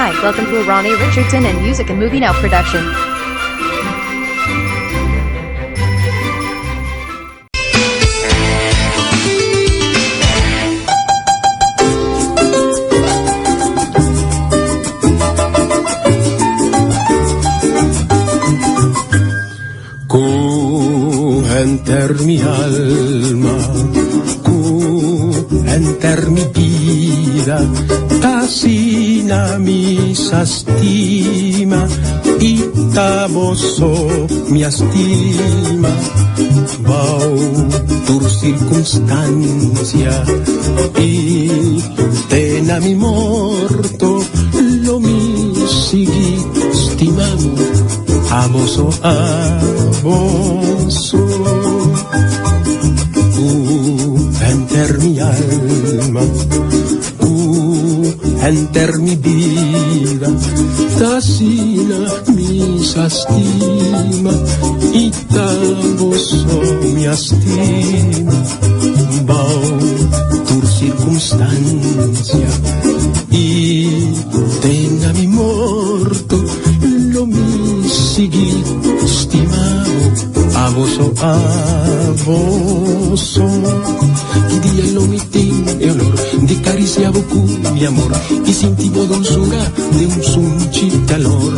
Hi, welcome to a Ronnie Richardson and Music and Movie Now production. Ku henter mi alma, ku henter mi bida, ta asina mi sa stima, i ta bo so mi a stima, bou tur sirkunstansia, i te na mi morto lo mi sigui stima bo. Abo so, abo so Ku henter mi alma Ku henter mi bida Ta asina mi sa stima I ta bo so mi a stima Bou tur sirkunstansia I te na mi morto Lo mi sigui stima bo, abo so, abo so. Ki dia lo mi tin e olor di carisia bo cu mi amor y sinti bo dulzura de un sunchi calor.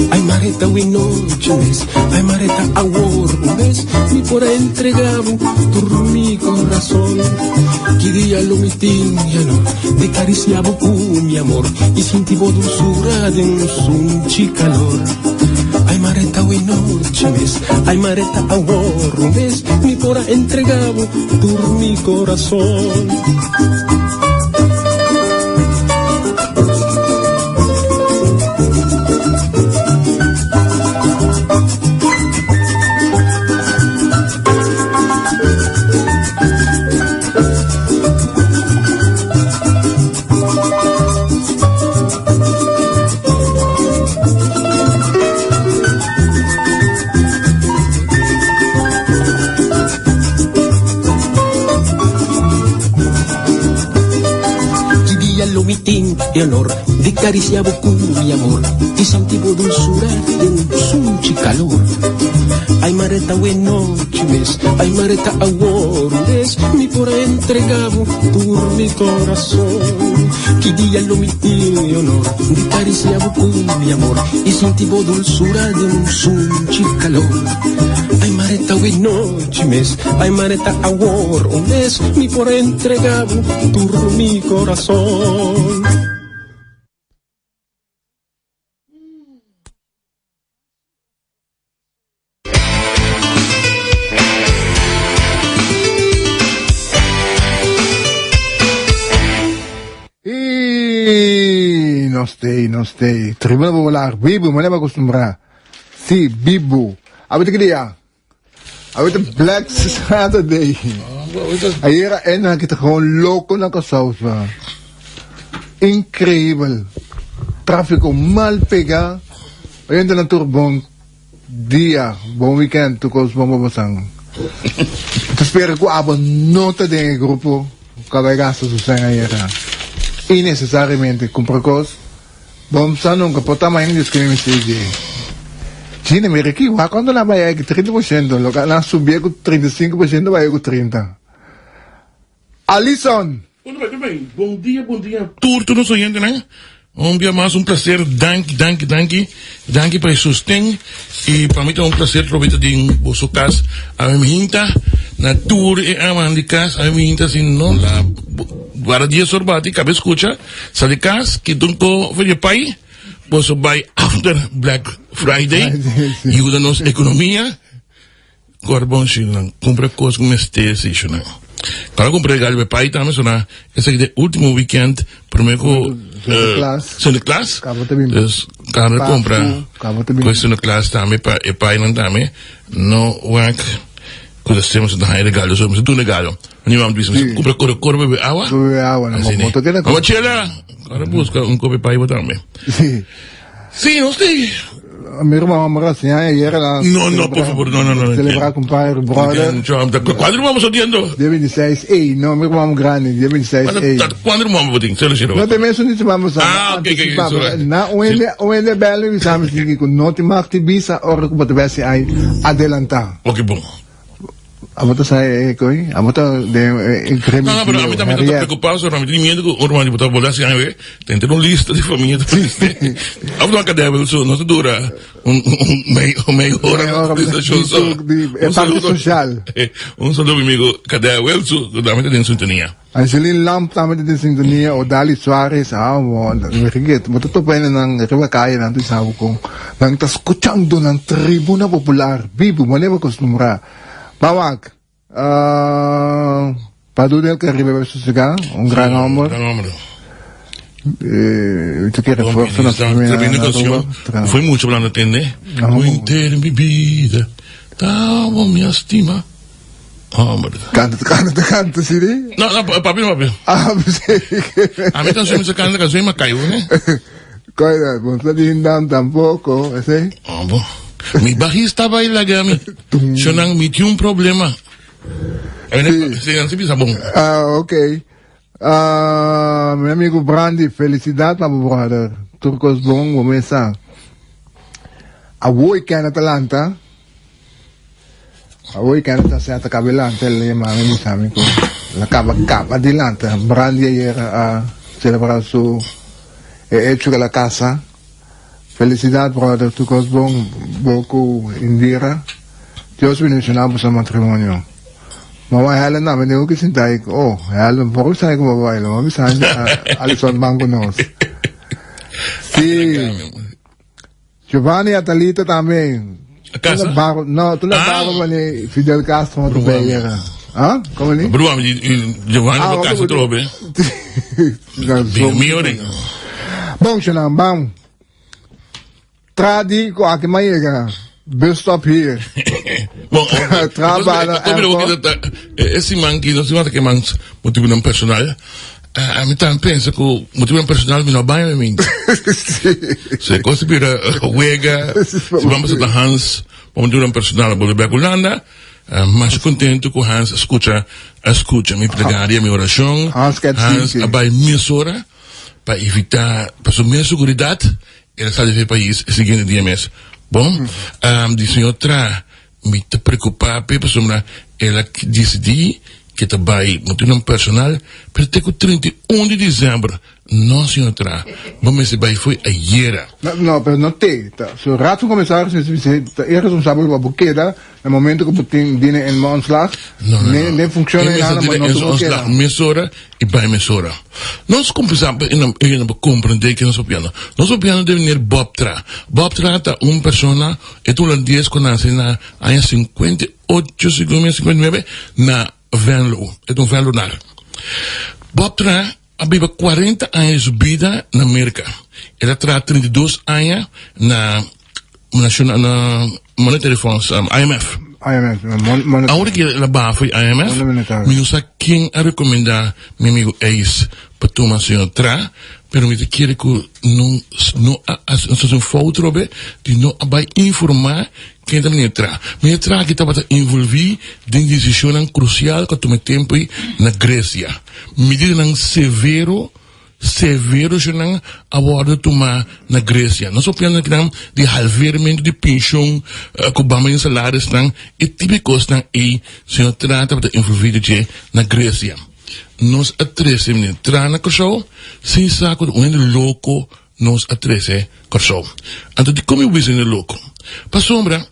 Ay mareta wi nochi mes, ay mareta awor un bes mi por a entrega bo tur mi corazon. Ki dia lo mi tin e olor di carisia bo cu mi amor y sinti bo dulzura den un sunchi calor. Ay mareta wi nochi mes, ay mareta awor un bes mi por a entrega bo tur mi corazon. Ki dia lo mi tin e honor di cariciá bo cu mi amor y sinti bo dulzura den un sunchi calor. Ay mareta we nochi mes, ay mareta awor un bes mi por a entrega bo tur mi corazon. Ki dia lo mi tin e honor di cariciá bo cu mi amor y sinti bo dulzura den un sunchi calor. Ay mareta we nochi mes, ay mareta awor un bes mi por a entrega bo tur mi corazon. Y nos tei, nos tei. Tribuna Popular, bibu, manera bo acostumbrá. Sí, bibu. Awor ki dia? Awor ta Black Saturday. Ayer a ena ki ta gewoon loco na Kòrsou. Increíbel. Tráfico mal pega. Oyente na tur bon dia, bon weekend, tur kos bon pa bosan. Ta spera ku abo no ta den e grupo ku a bai gasta su sèn ayera innesesariamente kumpra kos. Bon sa nunka por ta mañana Dios kere mi sigi. Gina mira aki wak kuantu nan bai aki 30% loke nan subia ku 35% bai ku 30. Alison! Bueno bai bai bon dia bon dia tur tur nos oyentenan un bia mas un placer danki danki danki danki pa e sosten y pa mi ta un placer trobe ta den boso cas ami mi hinta na tur e aman di cas ami mi hinta si no la guarda dies or bati cabe scucha sali cas kita un ko for je pai boso bai after black friday yuda nos economia. Kor bon shinan, kumpra kos ku mester si shinan. Kor kumpra regalo pa e pai tambe so na esaki ta e ultimo weekend prome ku Sinterklaas. Dus kaba kumpra kos Sinterklaas tambe pa e painan tambe no wak ku ta sema ta haña regalo so mester duna regalo. Mi mama ta bisa mester kumpra kore kore bebe awa. Mama Chela kor buska un kopi pai bo tambe. Si nos tin. Mi ruman homber a siña ayer a No, no, por favor, no, no, no. Celebra cumpleaños brother. Cuándo ruman boso tiendo? Dia 26, ey, no, mi ruman grandi, dia 26, ey. Cuándo ruman bo tin? Sero, sero. No te mesun di siman pasá. Ah, ok, ok, ok. Na un hende, un hende bel mi bisa mi sinti ku no tin mag di bisa ora ku bo ta besi ay adelantá. Ok, bon. Abo ta sa e koi? Abo ta den e gremio No, no, pero ami tambe ta preocupado, so ami tin miedo ku ora mi ta bolbe hasi aña we, ta un lista di famia ta triste. Abo ta kadebel so no ta dura un un mei un mei ora na contestacion so. E parte social. Un saludo mi amigo Kadebel so ku tambe ta den sintonia. Angeline Lamp tambe ta den sintonia, Odali Suarez, ah bo Enrique, bo ta topa hendenan riba kaya nan ta bisa bo kon nan ta skuchando nan Tribuna Popular bibu manera bo acostumbra. Bawak, uh, Padu del Caribe bai sosega, un gran homber. Gran homber. Eh, tu quiere fuerza na familia. Tremenda canción. Fue mucho hablando tende. Entero mi vida. Tavo mi estima. Hombre. Canta, canta, canta, sí? No, no, papi, no, papi. Ah, sí. A mí canción, me canta canción y me caigo, ¿eh? Coida, no está linda tampoco, ¿sí? Hombre. Mi bajista baila gami. Shonan mi tiene un problema. Sí. Sí, sí, bon. Ah, ok. Ah, mi amigo Brandy, felicidad pa bo brother. Turcos bon, bo mesa. Awoy ken Atalanta. Awoy ken ta seta kabelante le mami mi sami ko. La kaba kaba dilante. Brandy ayer a celebra su e hecho que la casa. Felicidad brother, tur cos bon bo cu Indira. Dios bendiciona boso matrimonio. Mama Helen tambe den hoki sinta ahí. Oh, Helen, por bisa ahí como baila. Mama bisa Alison ban cu nos. Sí. Giovanni Atalita tambe. Casa? Barro, no, tu la barro mane Fidel Castro ma tu bella. Ah, como ni? Broer, Giovanni ah, casa trobe. Mio Bom, Shanam, bam. Tradi ku aki ma yega. Bus stop here. Bom, Trabana airport. E siman ki no siman ta ke man motivonan personal. A mi tambe pensa ku motivonan personal mi no baña mi mente. Se kos bira wega, siman pasa ta Hans pa motivonan personal a bolbe bek Hulanda. Masha contento cu Hans a scucha a scucha mi plegaria, mi oracion. Hans ket Hans sinti. a bai mesora pa evita pa su mes seguridad el a sali di e pais e siguiente dia mes. Bon, di señor Tra mi ta preocupa p'e pasobra el a dicidi ke ta bai motivonan personal pero te cu 31 di december No, señor Tra, bo mester bai fo'i ayera. No, no, pero no te. Ta, su Raad van Commissaris mester bisa, ta e responsabel pa bo keda na momento ku bo tin dine en ontslag. No, no, Ne, no. den funcion E en mester nada, ma dine no en tu bo keda. ontslag mesora i bai mesora. Nos kuminsá pa e na pa komprendé ke nos papiando. Nos papiando di meneer Bob Tra. Bob Tra ta un persona, e ta hulandes ku nase na aña 58, segun mi, 59, na Venlo. E ta un Venlonaar. Bob Tra A biba cuarenta aña di su bida na Merca. El a traha 32 aña na Nacional na Monetary Funds, um, IMF. IMF, mon, monetary. Ahora que el a baha for IMF, Fondo Monetario. mi no sa ken a recomenda mi amigo Ace pa tuma señor Tra, pero mi ta kere cu no no a haci un fout robe di no a bay informa Ken ta meneer Tra? Meneer Tra aki tabata envolví den desishonnan krusial ku a tuma e tempu ei na Gresia. Medidanan severo, severo shonnan a wòrdu tumá na Gresia. Nos papiando akinan di halvermentu di penshon ku bamba den salarisnan, e tipo di kosnan ei señor Tra tabata envolví den dje na Gresia. Nos a trese meneer Tra na Kòrsou sin sa ku ta un hende loko Nos a trece Kòrsou. Anto dikon mi bisa hende loko? Pasobra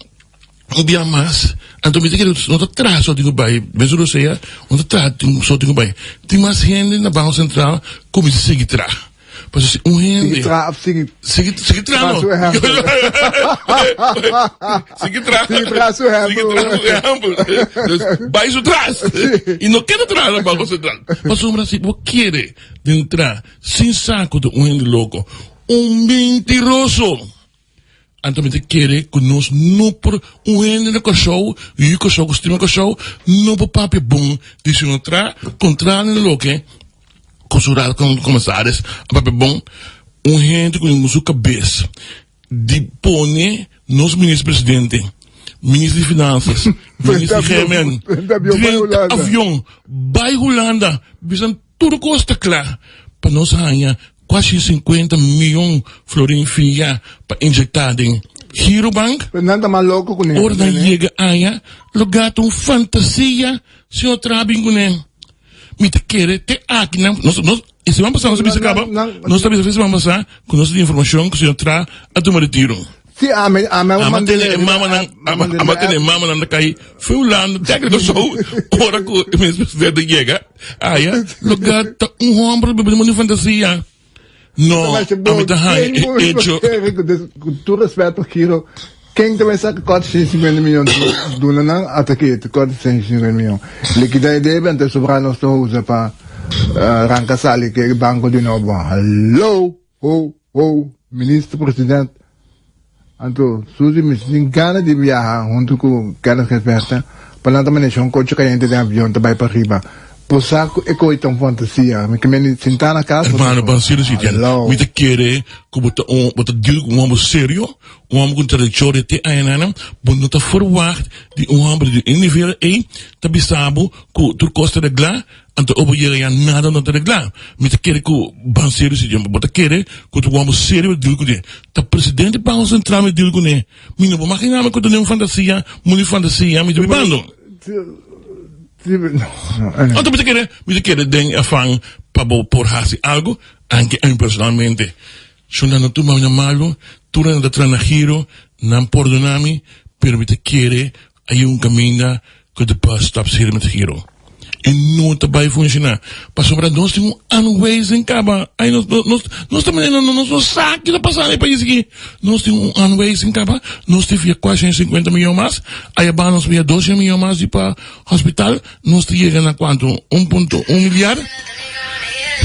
un bia mas, anto mi ta kere no ta traha so tin ku bai, mes Rosea no ta traha so tin ku bai. Tin mas hende na Banko Sentral ku mi ta sigui traha. Pasobra si un hende. Sigui traha of sigui. Sigui sigui traha no. Traha su ehèmpel. Sigui traha. Sigui traha su ehèmpel. Sigui traha su ehèmpel. Dus bai su tras. I no keda traha na Banko Sentral. Pasobra si bo kere den traha. Sin sa ku ta un hende loko, un mentiroso! Anto mi ta kere ku nos no por, un hende na Kòrsou, yu Kòrsou ku stima Kòrsou, no por papia bon di si no tra kontra na loke ku su Raad van Commissaris a papia bon. Un hende ku su kabes. Di pone nos minister presidente, minister di finanzas, minister di GMN, drenta avion bai Hulanda, bisan tur kos ta kla pa nos haña kuashi sinkuenta miyon florin fia pa injektá den Girobank. Nan ta mas loko ku Ora nan yega aña lo gata un fantasia señor Trabin kuné. Mi ta kere te aki nan nos nos e siman pasá nos a bisa kaba nos ta bisa e siman pasá ku nos tin informashon ku señor Tra a tuma retiro. Sí, ami ami a Ama tene e mamanan ama ama tene e mamanan ta kai fu Hulanda tékniko so ora ku e minister presidente yega aya lo gata un hòmber bebe di fantasia. No, ami ta haña e echo. Ku tur respeto Giro, ken ta bay saka 450 milyon duna nan? Ata ki 450 milyon. Likida e debe anto e sobra nos ta usa pa ranka sali ke banko di nobo. Hallo! Ho! Ho! Minister President. Anto Suzy mi tin gana di biaha hunto cu Kenneth Gijsbertha pa nan ta maneha un coche cayente den avion ta bay pa riba. Bo sa cu e coy ta un fantasia. Mi ke mende sinta na cas. Hermano, ban serio si Ken. Mi ta kere cu bo ta un, bo ta deal cu un homber serio, un homber cu un trayectoria te añanan. Bo no ta verwacht di un homber di e nivel ey ta bisa bo cu tur cos ta regla. Anto obo yega ya nada no ta reglá. Mi ta kere ku ban serio si Bo ta kere ku ta wòrdu serio pa deal kuné. Ta presidente Banko Sentral mi deal kuné. Mi no por maginá mi ku ta den un fantasia, mundu di fantasia mi ta bibando. Anto mi ta kere, mi ta kere den afan pa bo por hasi algu, anke ami personalmente. Su nan no tuma mi na malu, tur nan ta traha na giro, nan pordona mi, pero mi ta kere Hay un caminda cu de bus stops hier met giro. E no ta bay funciona. Pasobra nos tin un aanwijzing caba. Ay, nos, nos, nos, nos ta manera, no, nos no sa ki ta pasa na e pais aki. Nos tin un aanwijzing caba. Nos tin via 450 miljoen mas. Ay aba nos via 200 miljoen mas di pa hospital. Nos ta yega na cuanto? 1.1 milyar.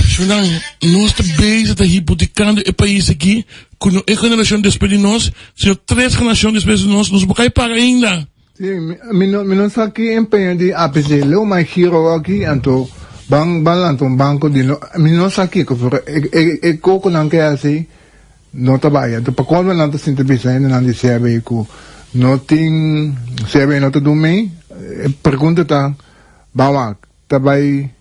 Shunan, nos ta bezig ta hipotekando e pais aki. Cu no e generacion despues di nos, sino tres generacion despues di nos, nos bo cay paga ainda. Sí, mi no, mi no sa ki empeño di APC. Leo mai giro aki, anto ban, ban lanta un banco di no, mi no sa kiko, pero e, e, e coconan ke hasi no ta bai. Anto pa colmo nan ta sinti bisa hendenan di CAB cu no tin, CAB no ta dun mei. E pregunta ta, ban wak, ta bai.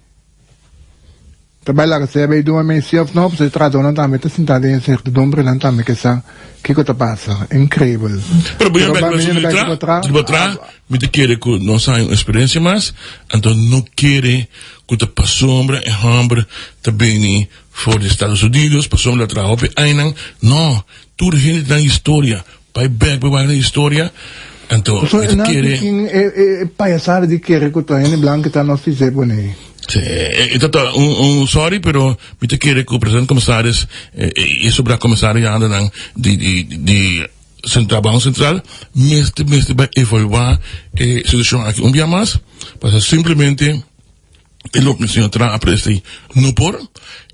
Ta bai laga sea bay duna mei si of no, pasobra e trahadornan tambe ta sinta den e sertidumbre, nan tambe ke sa kiko ta pasa. Increibel. Pero bo ya bek na su di tra, di batra, mi ta kere ku nos haña un eksperensia mas, anto no kere ku ta pasobra e hòmber ta bini for di Estados Unidos, pasobra el a traha hopi añanan, no, tur hende ta nan historia, bai bek bai wak nan historia, anto Pasobra mi ta nan kere. tin e e payasada di kere ku ta hende blanku ta nos tisé pone. Sí, e ta ta un un sorry pero mi ta kere ku presidente commissaris e sobra commisariadonan di di di central banco central mester mester bai evaluá e situacion aki un bia mas pasobra simplemente e loke señor Trump a presti no por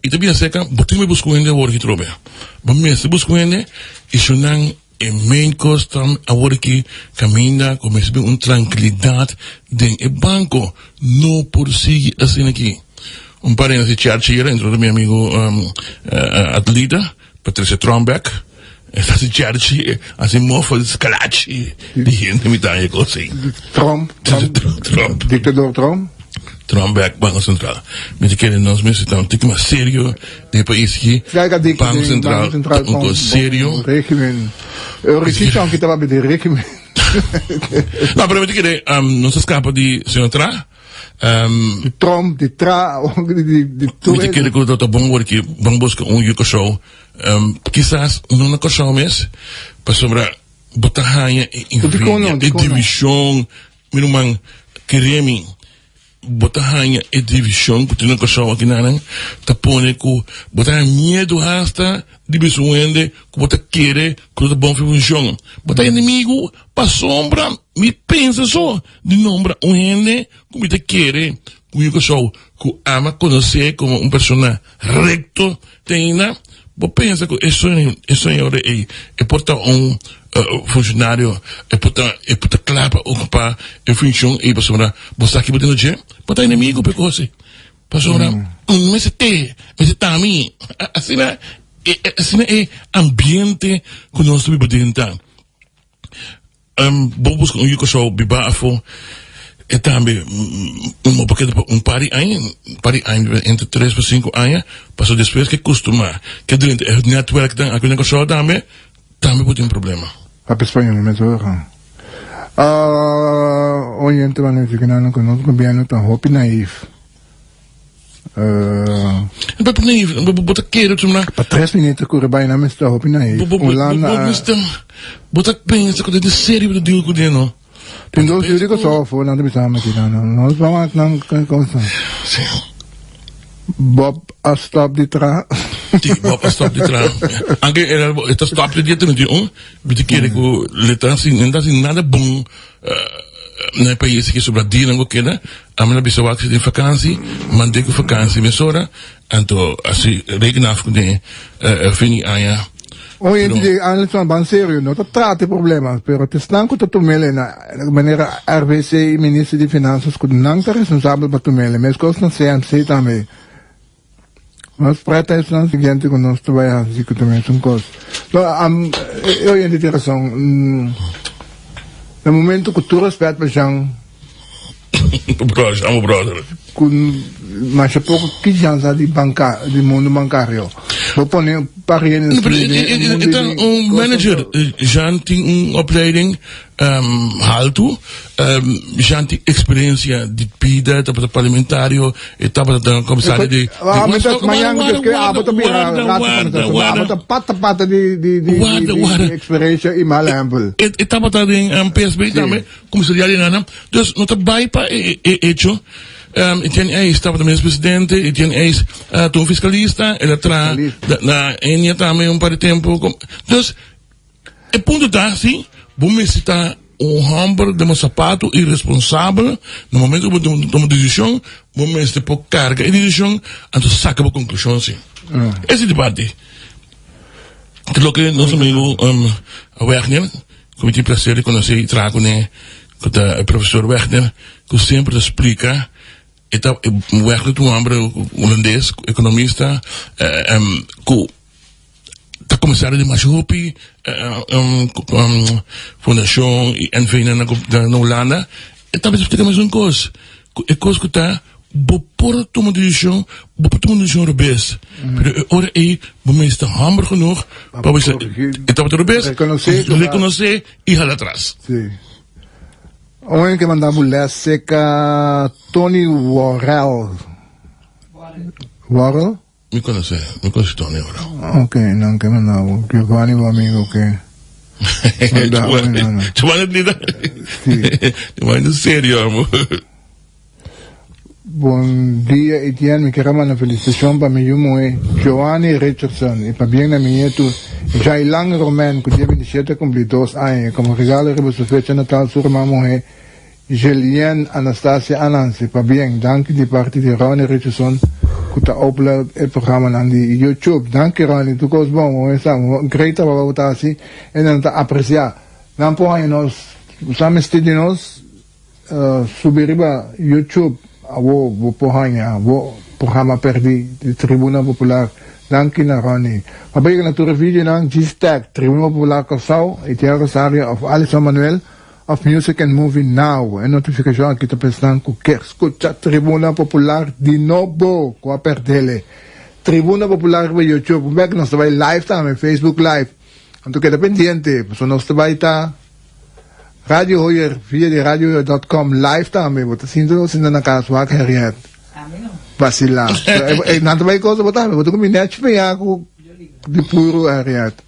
y ta bia cerca bo tin bo busca un hende awor aki trobe bo mester busca un hende y si nan E main cos ta awor aki caminda cu mester bin un trankilidad den e banco. No por sigui asina aki. Un par di hende a haci cherchi entre otro mi amigo atleta Patricia Trombeck. E ta haci cherchi, haci mofa di scalachi di hende mi ta haña cos ey. Trump, Trump, Trump. Dictador Trump. Trump Banco Central. Mi ta kere nos mester ta un tiki mas serio den e pais aki. Banco Central ta un cos serio. Regimen. Eurisichon ki ta papia di regimen. No, pero mi ta kere nos a scapa di señor Tra. Di Trump, di Tra, di tur. Mi ta kere cu ta bon wor ki ban busca un yu Curaçao. Kisas no na Curaçao mes, pasobra bo ta haña e envidia, e division. Mi ruman, kere mi, bo ta haña e divishon ku tin na Kòrsou akinanan ta pone ku bo ta haña miedu hasta di bisa un hende ku bo ta kere ku lo ta bon for funshon. Bo ta enemigu pasobra mi pensa so di nombra un hende ku mi ta kere ku yu Kòrsou ku ama konosé komo un persona Recto te ainda bo pensa cu e señor ey e por ta un funcionario e por ta e por ta cla pa ocupa e funcion ey pasobra bo sa kibo tin dje bo ta enemigo p'e cos ey pasobra un mester te mester ta mi asina. Asina e ambiente ku nos ta biba den ta. Bo buska un yu Kòrsou biba afó, e tambe no por keda pa un par di aña, un par di aña entre tres pa sinku aña, pasobra despues ke kustumá ke drenta e nètwèrknan aki na Kòrsou tambe, tambe por tin problema. Papia spañol mes ora. Oyente van a disi ku nos gobièrnu ta hopi naïf. Bo naïef, bo ta kere tu na. Pa tres minuut ku rebay na mester hopi naïef. Bo mester, bo ta pensa ku den serio bo ta deal ku den no. Tin dos yu di Kosovo afo nan ta bisa mi aki nan. Nos ba wak nan cosa. Si. Bob a stop di traha. Si, Bob a stop di traha. Anke era e ta stop di dia 31, mi ta kere ku le ta hasi, no ta hasi nada bon na e pais aki sobra dianan ku keda. Ami a bisa wak si tin vakansi, mand'é ku vakansi mesora, anto asi reken af ku den fin di aña. Oye, Pero di Anderson, ban serio, no ta trata e problema, pero tesnan ku ta tumele na manera RVC i Minister di Finanzas ku nan ta responsabel pa tumele, meskos na CMC tambe. Nos preta esnan siguiente ku nos ta bai hasi ku ta mesun kos. No, am, e oyente tin rason. Na momento ku tur respet pa Jean, Brother, amo brother. ku masha poko ki Jean sa di banka, di mundo bankario. Bo pone un par hende No, pero e, e, e, e ta un manager. Jean tin un opleiding haltu. Jean tin experiencia di bida, tabata parlamentario, e tabata comisario di... Mañana cu escribi, abo ta bira rato comisario. Abo ta pata pata di di di di experiencia y mal ehempel. E tabata den PSB tambe, comisaria di nana. Dus no ta bay pa e hecho. Etienne Eis tabata minister-presidente, Etienne Eis ta un fiscalista, el a traha na Enia tambe un par di tempo. Dus E punto ta si, bo mester ta un homber den bo sapato y responsabel na momento cu bo tuma decision, bo mester por carga e decision anto saca bo conclusion si. Ese di parti. Ta loke nos amigo Wegner, cu mi tin placer di conoce y traha cune, cu ta e profesor Wegner, cu semper ta splica, e ta, Wegner ta un homber holandes, economista, cu. Ta comenzado di masha hopi fundacion y NV na Hulanda e ta bisa mesun cos cu e cos cu ta bo por tuma decision bo por tuma un decision robes pero e ora ey bo mester humber genoeg pa bisa e tabata robes reconoce y hala atras. Si. Oen ke manda bo les seca Tony Worrell. Worrell? Mi conoce, mi conoce Tony ora. Ok, nan ke manda bo. Giovanni bo amigo ke. Manda bo nana. Giovanni lida. Si. Giovanni serio amo. Bon dia Etienne, mi kier a manda felicitacion pa mi yu muhe Joanny Richardson y pabien na mi nietu Jailan Romain cu dia 27 a cumpli dos aña y como regalo riba su fecha natal su ruman muhe Jelien Anastasia Anansi, pabien, danki di parti di Ronnie Richardson ku ta upload e programanan di YouTube. Danki Ronnie, tur kos bon, bo mester sa, great trabou bo ta hasi e nan ta apresiá. Nan por haña nos, bo sa mester di nos subi riba YouTube awor bo por haña bo programa pèrdí di Tribuna Popular. Danki na Ronnie. Pa bo yega na tur e videonan, djis tag Tribuna Popular Kòrsou, Etienne Rosario òf Alison Manuel. Of Music and Movie Now. E notifikashon aki ta pa esnan ku ke skucha Tribuna Popular di nobo ku a perdele. Tribuna Popular riba YouTube. Un bek nos ta bai live tambe, Facebook Live. Anto keda pendiente, pasobra nos ta bai ta Radio Hoyer via di radiohoyer dot com live tambe. Bo ta sinta nos sinta na kas wak Harriet. Basila. Nan ta bai kosa bo tambe. Bo ta kuminsá nèchi peña ku di puru Harriet.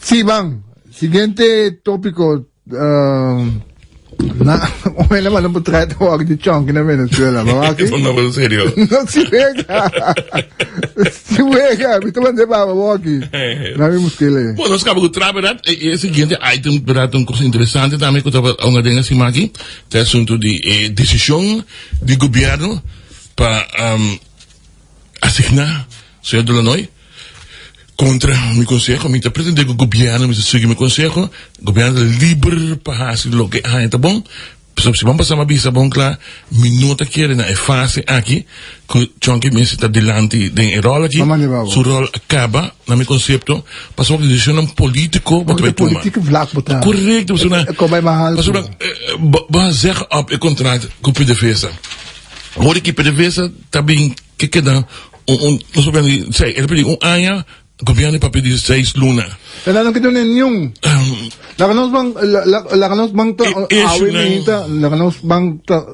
Sí, ban. Siguiente tópiko. Na, oela manda por traer wak di chonki na Venezuela. Ba wak? No, pero serio. No, si wega. Si wega. Mi ta manda baba waki. Na mi muskele. Bueno, nos kaba ku tra, verdad? E, e siguiente item, verdad, un cosa interesante tambe ku taba un aden así maki, ta e asunto di e desishon di gobierno pa um, asigná señor Delanoy Kontra mi konseho, mi ta pretendé ku gobièrnu mester sigui mi konseho. Gobièrnu ta liber pa hasi loke e haña ta bon. Pasobra si bo pasa mi a bisa bon kla, mi no ta kere na e fase aki ku Chonky mester ta dilanti den e ròl aki. Su ròl a kaba na mi konsepto pasobra desishonnan polítiko bo ta bai tuma. Korekto pasobra pasobra bo a zeg op e kontrakt ku PDVSA. Ora ki PDVSA ta bin ke keda un un nos por di sei el a pidi un aña. Gobierno di papia di seis luna. E nan no ke duna niun. Laga nos ban, laga nos ban ta awe mainta, laga nos ban ta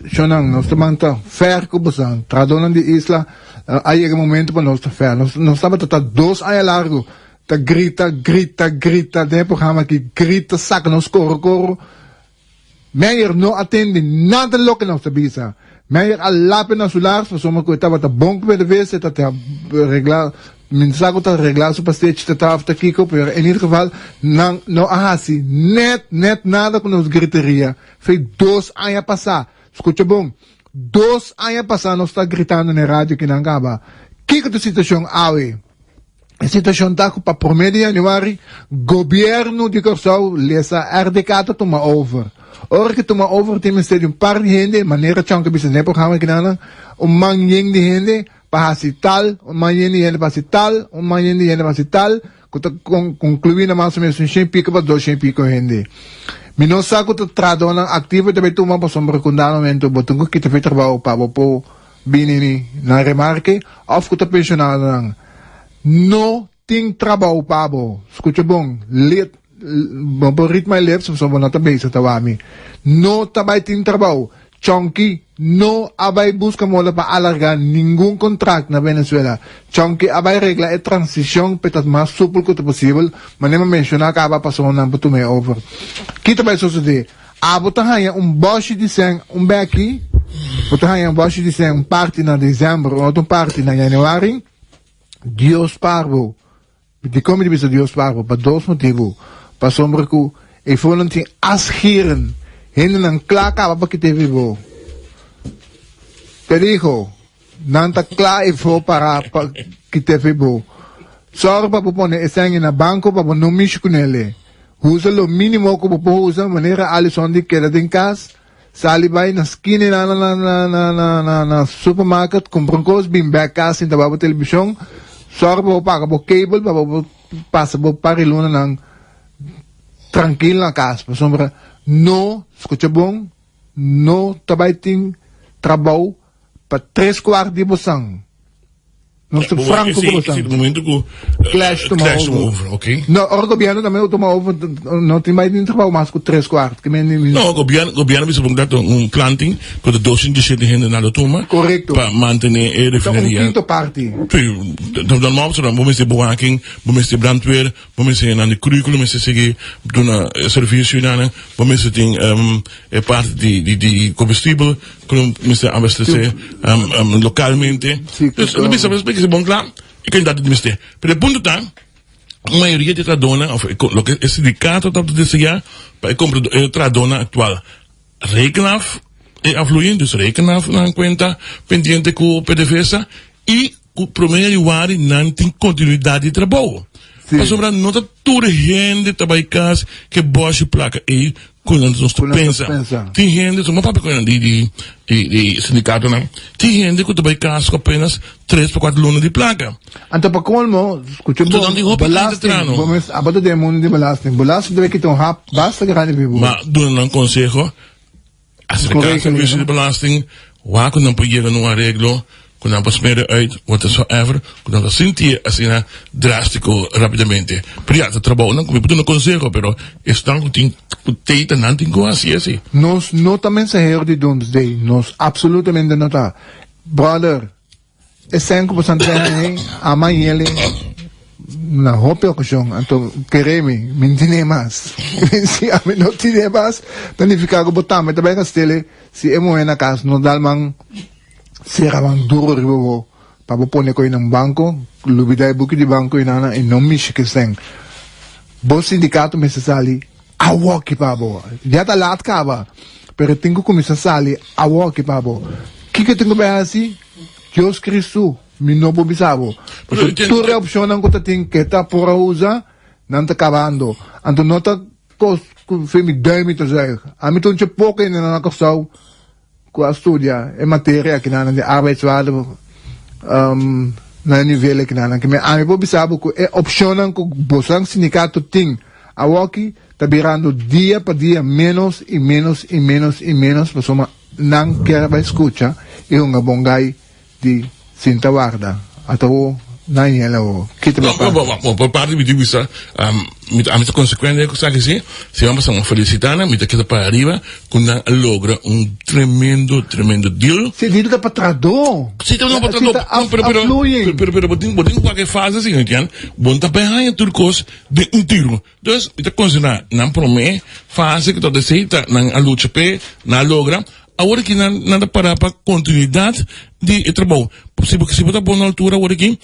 shonan, nos ta ban ta fair ku bosan. Trahadónan di isla, a yega e momento pa nos ta fair. Nos nos tabata ta dos aña largu ta grita, grita, grita den e programa aki, grita saka nos koro koro. Meijer no a tende nada loke nos ta bisa. Meijer a lape na su lars pasobra cu e tabata bon cu PDVSA, e ta ta regla, mi no sa cu ta regla su pastechi ta ta of ta kico, pero en ieder geval nan no a haci net net nada cu nos griteria fei dos aña pasa. Scucha bon, dos aña pasa nos ta gritando na e radio ki nan caba. Kico ta situacion awe? E situashon ta ku pa promé di yanüari gobièrnu di Kòrsou lesa RDK ta tuma over. Ora ku tuma over tin mester di un par di hende, manera Chonk a bisa den e programa kinanan, un man yen di hende pa hasi tal, un man yen di hende pa hasi tal, un man yen di hende pa hasi tal, ku ta konkluí na mas o ménos un shen piko pa dos shen piko hende. Mi no sa ku ta trahadónan aktivo ta bai tuma pasobra ku un dado momento bo tin ku kita for e trabou pa bo por bini na remarke òf ku ta penshonadonan. No tin trabou pa bo. Skucha bon, let, bo por read my lips pasobra bo no ta bezig ta wak mi. No ta bai tin trabou. Chonky no a bai buska moda pa alarga ningun kontrakt na Venezuela. Chonky a bai regla e transishon p'e ta mas supel ku ta posibel, manera mi a menshoná kaba pasobra nan por tuma e over. Ki ta bai sosodé? Abo ta haña un bòshi di sèn un bèki, bo ta haña un bòshi di sèn un parti na desèmber, un otro parti na yanüari. Dios par bo. Dikon mi ta bisa Dios par bo? Pa dos motibu. Pasobra ku e fonan tin asgiren, hendenan kla kaba pa kita e vivo. Te digo, nan ta kla e fo para pa kita e vivo. Sòru pa bo pone e sèn na banko pa bo no mishi kunele. Usa lo mínimo ku bo por usa, manera Alison di keda den kas, Sali bai na skina na na na na na na na supermarket kumpra un kos bin bek kas sinta wak bo televishon sòru pa bo paga bo cable pa bo pasa bo par di lunanan trankil na kas pasobra no skucha bon no ta bai tin trabou pa tres kuart di bo san. Nos ta franco ku bosan. Ese momento ku Clash tuma Clash tuma over. over, ok. No, ora gobierno tambe lo tuma over, no tin bai tin trabou mas ku tres kuart. Ke men No, gobierno, gobierno bisa pon dat un planting ku ta 207 hende na lo tuma. Korekto. Pa mantene e Ta un refineria. kinto parti. Sí, normal pasobra bo mester bewaking, bo mester brandweer, bo mester nan di curriculum mester sigui duna servicio nan, bo mester tin e parti di di di combustibel ku lo mester abastece localmente. Sí, Dus lo bisa pues porque bon kla e kandidato di mester. Pero e punto ta mayoria di trahadónan of loke e sindicato ta desea pa e compra e trahadónan actual reken af e afloeiing, dus reken af nan cuenta pendiente ku PDVSA i Ku promé yanüari nan tin kontinuidat di trabou. Pasobra no ta tur hende ta bai kas ku e bòshi plaka ei ku nan nos ta pensa. Tin hende, so mi a papia ku nan di di sindikatonan, tin hende ku ta bai kas ku apenas tres pa kuater luna di plaka. Anto pa kolmo, skucha bon, belasting, bo mes abo ta den e mundu di belasting, belasting ta bai kita un hap basta grandi pa bo. Ma duna nan konseho. Aserká servicio di belasting, wak ku nan por yega na un areglo ku nan por smere uit whatsoever, ku nan ta sinti asina drástiko rápidamente. Pero ya, ta trabounan ku mi por duna konseho, pero esnan ku tin ku tei ta nan tin ku hasi esei. Nos no ta mensahero di doomsday, nos absolutamente no ta. Brother, E sèn ku bo san traha ei, ama yele na hopi okashon. Anto, kere mi, mi no tine mas. Si ami no tine mas, ta nifiká ku bo tambe ta bai kastele si e muhé na kas no dal man sera man duru riba bo pa bo pone koe na un banko, lubidá e buki di banko ei i no mishi ku e sèn. Bo sindikato mester sali Awoki pa bo. Ya ta laat kaba, pero tin ku kuminsá sali awoki pa bo. Kiko tin ku bai hasi? Dios Kristu, mi no por bisa bo. Pasobra tur e opshonnan ku ta tin ke ta por a usa, nan ta kabando. Anto no ta. kos ku fe mi duim mi ta zuig. Ami ta un dje poko hende na Kòrsou ku a studia e materia akinan di arbeidswaarde na e nivel akinan. Ke ami por bisa bo ku e opshonnan ku boso sindikato tin awoki ta birando dia pa dia ménos i ménos i ménos i ménos pasobra nan kier bai skucha i hunga bon gai di sinta warda ata wo nan yela wo kita bo parti. Bo por parti mi tin bisa mi ta ami ta consecuente cu esaki si si nan pasa felicita nan mi ta keda para ariba cu nan a logra un tremendo tremendo deal. Si deal ta pa trahador. Si ta pa trahador no pero pero pero pero bo tin bo tin wak e fase si entiende bo no ta bay haña tur cos den un tiro dus mi ta considera nan prome fase cu ta esey ta nan a lucha p'e nan a logra. Awor aki nan nan ta para pa continuidad di e trabou. Si bo si bo ta bon na altura awor aki,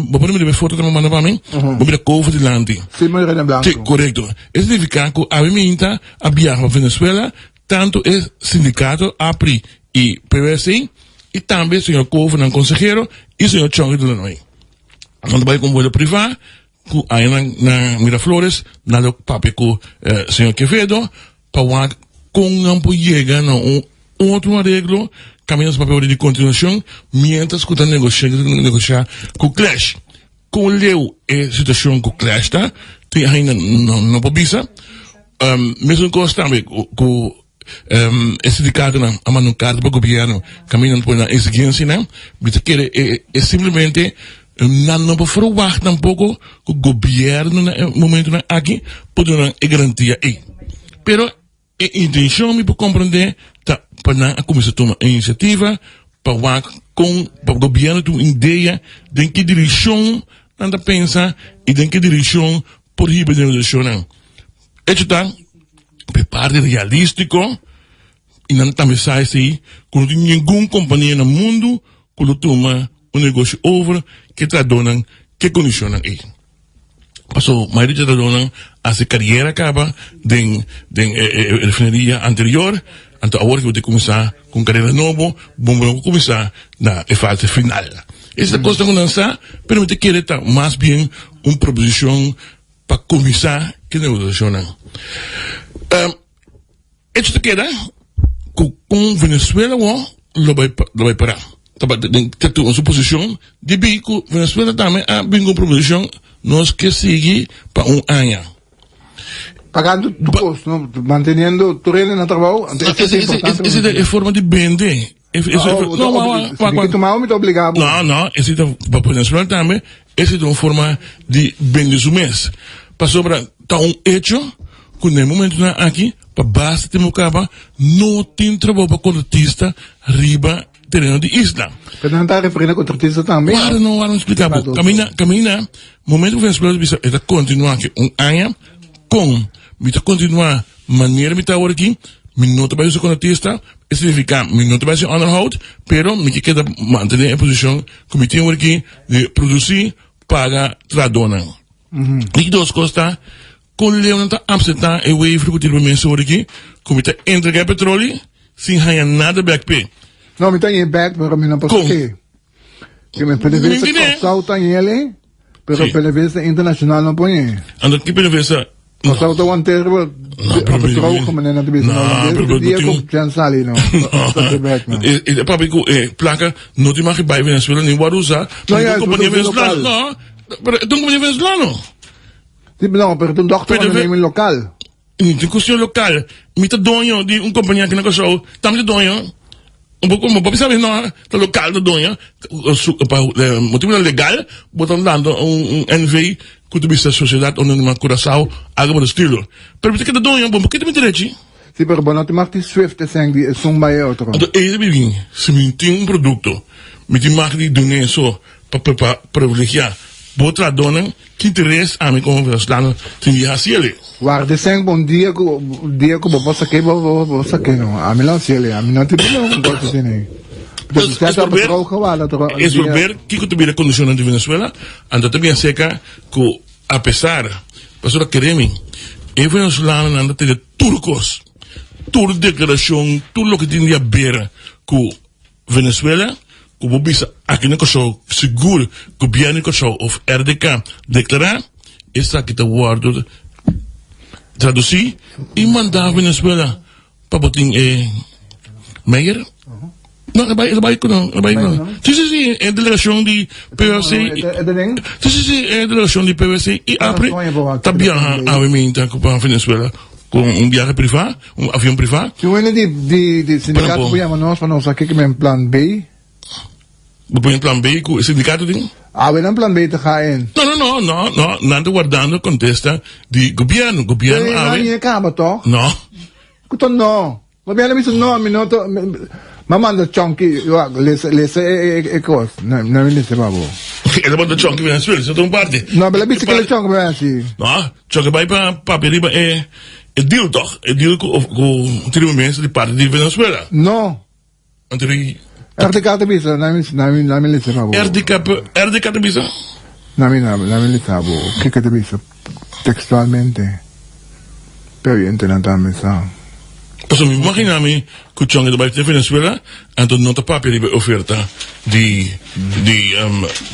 bo por mira e foto ta manda pa mi, bo mira Cova dilanti. Si, mi mira den blanco. Si, corecto. E significa cu awe minta a biaha pa Venezuela, tanto e sindicato APRI y PWC y tambe señor Cova nan consehero y señor Chongy de Lanoy. Nan ta bay cu un vuelo priva cu aya nan na Miraflores, nan lo papia cu señor Quevedo pa wak kon nan por yega na un otro areglo kaminda su papia di kontinuashon mientras ku ta negoshia negoshia ku Clash. Kon leu e situashon ku Clash ta tin ainda no no por bisa. Mesun kos tambe ku e sindikatonan a manda un karta pa gobièrnu kaminda nan ta pone nan eksigensianan. Mi ta kere e simplemente nan no por ferwagt tampoko ku gobièrnu na e momentunan aki por duna nan e garantia ei. Pero e intenshon mi por komprendé ta pa nan a kuminsá tuma e inisiativa pa wak kon pa gobièrnu tin un idea den ki direkshon nan ta pensa i den ki direkshon por hiba e negosiashonnan. Echo ta pa e parti realístiko i nan tambe sa esei ku no tin ningun kompania na mundu ku lo tuma un negoshi over ke trahadónan ke kondishonnan ei. Paso mayoria di trahadónan hasi kariera kaba den den e e refineria anterior, anto awor ke bo tin kuminsá ku un karera nobo, bo no por kuminsá na e fase final. Esa ta kosnan ku nan sa, pero mi ta kere ta mas bien un proposishon pa kuminsá ke negosiashonnan. Echo ta keda ku kon Venezuela wou lo bai lo bai pará. Tabata den ta tuma su posishon debí ku Venezuela tambe a bin ku un proposishon nos ke sigui pa un aña. Pagando tur kos, no? Manteniendo tur hende na trabou, anto esei ta importante. Esei ta e forma di bende. No, wak, wak. Mi ta obligá bo. No, no, esei ta pa Venezuela tambe, esei ta un forma di bende su mes. Pasobra ta un hecho ku na e momentunan aki pa basta tempu kaba no tin trabou pa kontratista riba tereno di isla. Pero nan ta referí na kontratista tambe? Wara no, wara no splika bo. Kaminda, kaminda, momento ku Venezuela bisa e ta kontinuá aki un aña kon mi ta kontinuá manera mi ta awor aki, mi no ta bai usa kontratista. E significa mi no ta bai haci onderhoud, pero mi ke keda mantene e posicion cu mi tin awor aki di produci, paga trahadornan. Di dos cos ta, con leu nan ta acepta e waiver cu tin riba mesa awor aki, cu mi ta entrega e petroli sin haya nada bek p'e. No, mi ta hañ'e bek, pero mi no por Con? sake. Ke mi PDVSA Mi tine. Kòrsou ta hañ'e, pero Sí. PDVSA internacional no por hañ'e. Anto ki PDVSA Kòrsou ta want'é riba No, pero op mi- droge manera nan ta bisa No, na holandés. pero- pero Dia tin ku un- Jan sali no. Ta bek no. E, e papi ku e plaka no tin mag bai Venezuela ni wòrdu usá pa No, ja, ningún het kompania moet ook venezolano. lokaal. No, pero e ta un kompania venezolano. Sí, no, pero ta un dochter Pero- onderneming lokaal. Mi tin cuestion local. Mi ta doño di un compañía aki na Curaçao. Tambe ta doño. Un poco bo bisa no, ta local ta doño. Su, pa motivonan legal, bo ta dando un, un NV cu ta bisa Sociedad Anonima Curaçao, algo por estilo. Pero mi ta keda doño, bo kita mi derechi. Sí, pero bo no tin mag di swift eseng di esun bai e otro. Anto ei ta bibin, si mi tin un producto, mi tin mag di dun'e so pa pa privilegia bo trahadónan, ki interes ami komo venezolano tin di hasi el'e? Warda eseng pa un dia ku dia ku bo por sak'é bo bo por sak'é no. Ami lo hasi el'e, ami no tin problema ku kos asina ei. Dus es por ber, es por ber kiko ta bira kondishonnan di Venezuela, anto ta bien seka ku apesar, pasobra kere mi, e venezolanonan ta tene tur kos, tur deklarashon, tur loke tin di haber ku Venezuela ku bo bisa aki na Kòrsou sigur gobièrnu di Kòrsou òf RDK deklará esaki ta wòrdu Tradusí i mandá Venezuela pa bo tin e Meyer. No, e bai, e bai ku nan, e bai ku nan. Sí, sí, sí, e delegashon di PVC. Sí, sí, sí, e delegashon di PVC i APRE ta biaha awe minta ku pa Venezuela ku un biahe privá, un avion privá. Si un hende di di di sindikato por yama nos pa nos a kiko men plan B. Bo pone plan B ku e sindikato tin? Awe nan plan B ta ga in. No, no, no, no, no, nan ta wardando kontesta di gobièrnu. Gobièrnu awe. Pero nan a kaba tòg? No. Ku ta no? Gobièrnu bisa no, mi no ta, mi a manda Chonky, wak, lesa, lesa e, e, e kos. No, no mi lesa pa bo. E ta manda Chonky Venezuela, esei ta un parti. No, pero el a bisa kila Chonky bai hasi. No, Chonky bai pa papia riba e, e deal tòg? E deal ku, ku tin riba mesa di parti di Venezuela. No. Anto di. RDK ta bisa, na mi, na mi, na mi lesa pa bo. RDK, RDK ta bisa? Na mi, na, na mi lesa bo. Kiko ta bisa textualmente? Pero oyentenan tambe sa. Pasobra mi imagina mi ku Chongi ta bai te Venezuela, anto no ta papia riba e oferta di, di,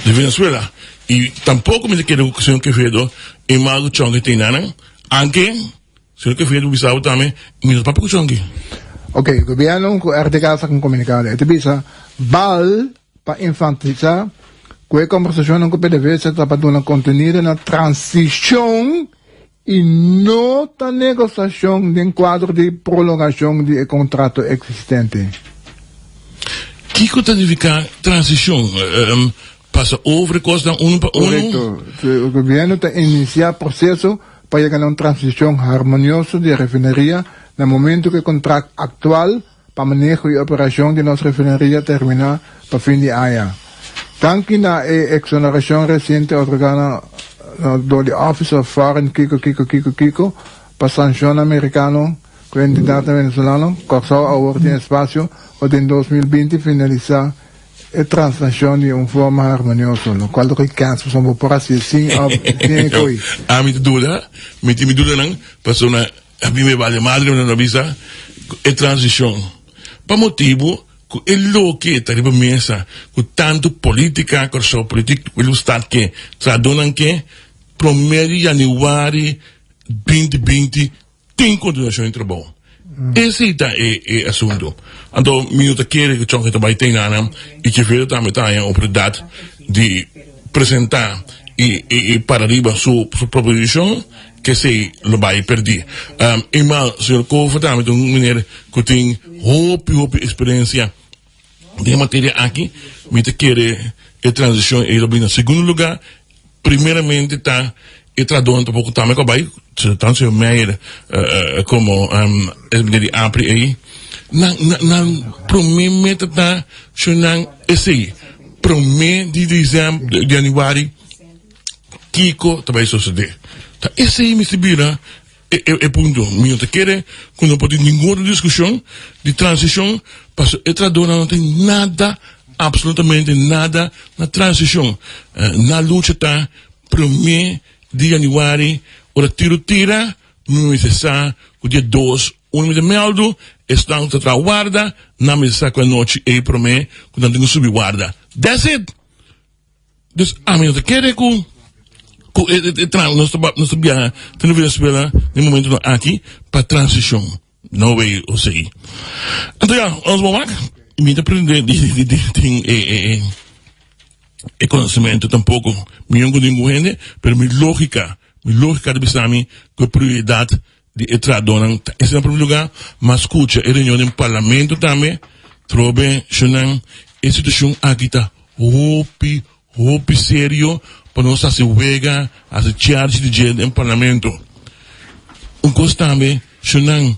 di Venezuela. I tampoko mi ta kere ku señor Quevedo e mal ku Chongi tin nan, anke. Señor Quevedo bisa bo tambe, mi no ta papia cu Chonky. Ok, gobierno cu RTK saca un comunicado. E ta bisa, Bal pa enfatisa cu e conversacionnan cu PDVSA ta pa duna contenido na transicion y no ta negociacion den cuadro di prolongacion di e contrato existente. Kico ta nifica transicion? Pasa over e cosnan uno pa uno? Correcto. Gobierno ta inicia proceso pa yega na un transishon harmonioso di e refineria na momento ku e kontrakt aktual pa maneho i operashon di nos refineria terminá pa fin di aña. Danki na e eksonerashon resiente otorgá na dor di Office of Foreign Kiko Kiko Kiko Kiko pa sanshonnan merikano ku entidatnan venezolano, Kòrsou awor tin espasio pa den 2020 finalisá E translashon di un forma harmonioso, lokual ta koe kèns pasobra bo por hasié sin òf sin e koe. Ami ta duda, mi tin mi dudanan, pasobra a mi me bale madre mi ta bisa ku e transishon pa motibu ku e loke ta riba mesa ku tantu politika Kòrsou politik Willemstad ke trahadónan ke promé di yanüari binti binti Tin continuacion di trabou. Esey ta e e asunto. Anto mi no ta kere cu Chonky ta bay ten nan y Quevedo tambe ta haña oportunidad di presenta y y para riba su su proposicion ke esey lo bay perdi. Eenmaal señor Kover tambe ta un meneer cu tin hopi hopi experiencia den e materia aki. Mi ta kere e transicion ey lo bini na segundo lugar. Primeramente ta e trahadónan tampoko tambe ku a bai, tantu señor Meijer komo e meneer di APRI ei, nan nan promé meta ta sho nan esei promé di desèmber di yanüari kiko ta bai sosodé. Ta esei mester bira e punto. Mi no ta kere ku no por tin ningun otro diskushon di transishon pasobra e trahadónan no tin nada Absolutamente nada na transicion. Na lucha ta prome di januari ora tiro tira mi mester sa cu dia dos uno mester meldo esnan cu ta traha warda nan mester sa cu anochi ey prome cu nan tin cu subi warda. That's it! Dus ami no ta kere cu cu e nos ta biaha te na Venezuela den momentonan aki pa transicion. No way Jose. Anto ya, ons bo wak, mi ta pretende di di di tin e e e e conocimento tampoco mion cu ningun hende, pero mi logica, mi logica ta bisa mi cu e prioridad di e trahadornan ta ese na primer lugar, mas scucha e reunion den parlamento tambe, trobe shownan e situacion aki ta hopi Hopi serio pa nos hasi wega, hasi charge di dje den parlamento. Un kos tambe, shunnan,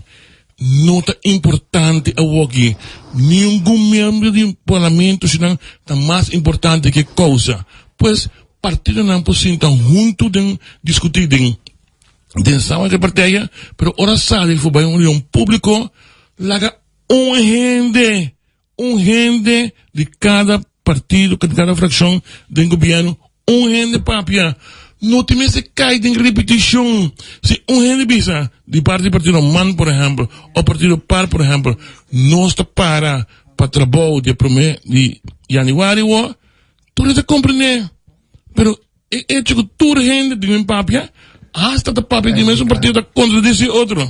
no ta importante awoki ningun miembro di parlamento shunnan ta mas importante ke kousa. Pues partidonan por sinta huntu den diskuti den den sala di partiya, pero ora sali for bai un reunion publico laga un hende Un hende di kada partido, di kada frakshon den gobièrnu, un hende papia. No tin mester kai den ripitishon. Si un hende bisa di parti di partido man, por ehèmpel, òf partido par, por ehèmpel, nos ta para pa trabou di e promé di yanüari wò, tur hende ta komprendé. Pero e echo ku tur hende tin bin papia. Hasta ta papia di mesun partido ta contradeci otro.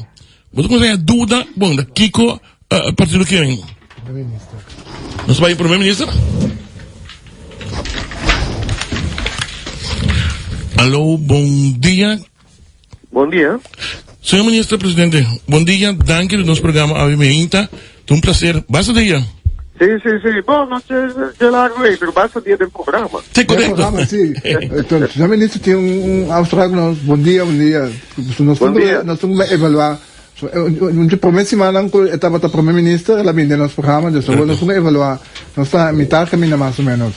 Bo ta cuminsa haña duda, bon, ta kico partido kier. Nos bai primer minister. Alo, bon dia. Bon dia. Señor Minister Presidente, bon dia. Danki di nos programa Awe Meinta. Ta un placer. Basta dia. Sí, sí, sí. Bon, no che, che largo ei, pero basta dia den programa. Sí, correcto. Programa, sí. Entonces, señor Minister tin un, un afspraak nos. Bon dia, bon dia. Nos Bon dia. Nos tin evaluar. Un di prome simannan ku e tabata prome minister, el a bini den nos programa, dus awor nos tin ku evaluá. Nos ta mitad kaminda mas o menos.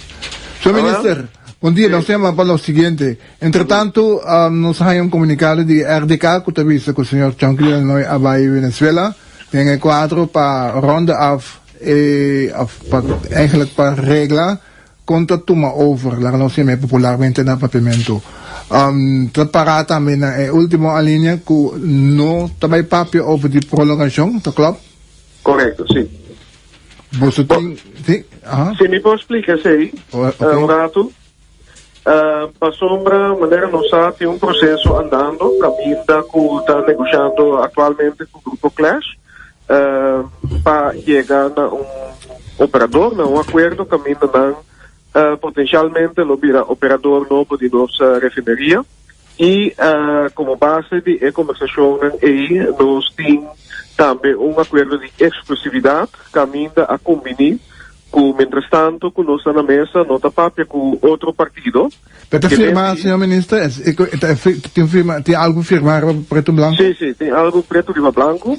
Señor Minister, bon dia. Nos ta yama pa lo siguiente. Entretantu, nos a haña un komunikado di RDK ku ta bisa ku señor Chonky Delanoy a bai Venezuela den e kuadro pa ronde af e, òf pa eigenlijk pa regla Kon ta tuma over, laga nos yam'é popularmente na Papiamentu. Ta pará tambe na e último alinea ku no ta bai papia over di prolongashon, ta klòp? Korekto, sí. Boso tin, sí, aha. Si mi por splika esei un ratu. Pasobra manera nos sa tin un proseso andando kaminda ku ta negoshando aktualmente ku Grupo Clash. pa yega na un operador, na un akuerdo kaminda nan potensialmente lo bira operador nobo di nos refineria. I komo base di e kombersashonnan ei nos tin tambe un akuerdo di eksklusividat kaminda a kumbiní ku mientrastanto ku nos ta na mesa no ta papia ku otro partido. Pero ta firma, señor minister? Tin firma, tin algo firma riba preto blanco? Sí, sí, tin algo preto riba blanco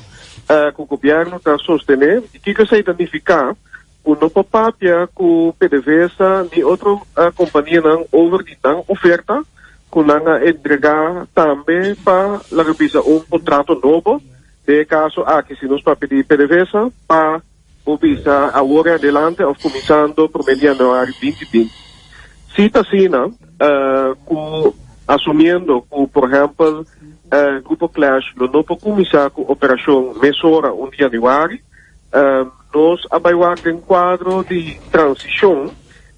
cu gobierno ta sostene. Y kico esey ta nifica? Cu no por papia cu PDVSA ni otro companianan over di nan oferta cu nan a entrega tambe pa laga bisa un contrato nobo. Den e caso aki si nos papia di PDVSA pa Bo bisa awor en adelante of kuminsando prome di januari 2020. Si ta asina, ku asumiendo ku por ehèmpel Grupo Clash lo no por kuminsá ku operashon mesora un di januari, nos a bai wak den kuadro di transishon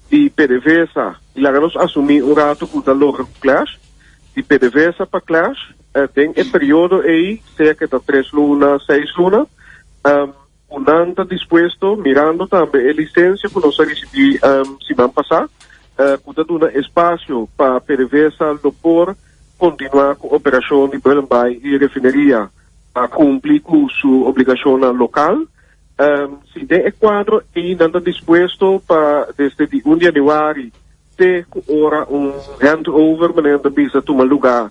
di PDVSA i laga nos asumí un ratu ku ta logra ku Clash, di PDVSA pa Clash den e periodo ei, sea ke ta tres luna, seis luna. Ku nan ta dispuesto, mirando tambe e lisensia ku nos a risibí siman pasá, ku ta duna espasio pa PDVSA lo por kontinuá ku operashon di Bullenbaai i refineria pa kumpli ku su obligashonnan lokal. Si den e kuadro ei nan ta dispuesto pa desde di un di yanüari te ku ora un handover, manera nan ta bisa, tuma lugá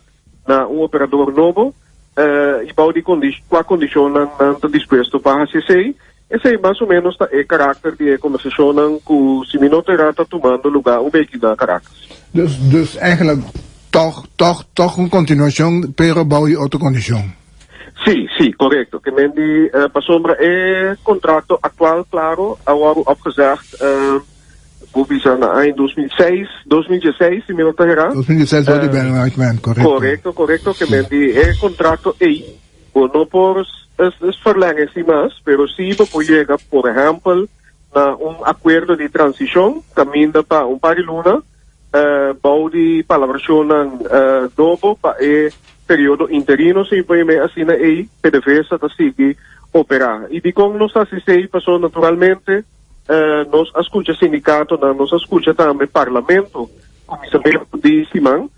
na un operador nobo y bao di cua condicionnan nan ta dispuesto pa haci esey. Esey mas o menos ta e karakter di e conversacionnan cu si mi no ta erra ta tumando lugar un beki na Caracas. Dus, dus eigenlijk toch, toch, toch un continuacion pero bao di otro condicion. Sí, sí, corecto. Ke men di pasobra e contracto actual claro a wordo opgezegd Bo bisa na aña 2006, 2016 si mi no ta herá. 2016 wou di Ben Whiteman, korekto. Korekto, korekto, ke men di e kontrakto ei bo no por verlengen sin mas, pero si bo por yega por ehèmpel na un akuerdo di transishon kaminda pa un par di luna bou di palabrashonnan nobo pa e periodo interino si mi por yam'é asina ei PDVSA ta sigui operá. I dikon nos ta hasi esei? Pasobra naturalmente. Nos a skucha sindikatonan, nos a skucha tambe parlamento kuminsamentu di siman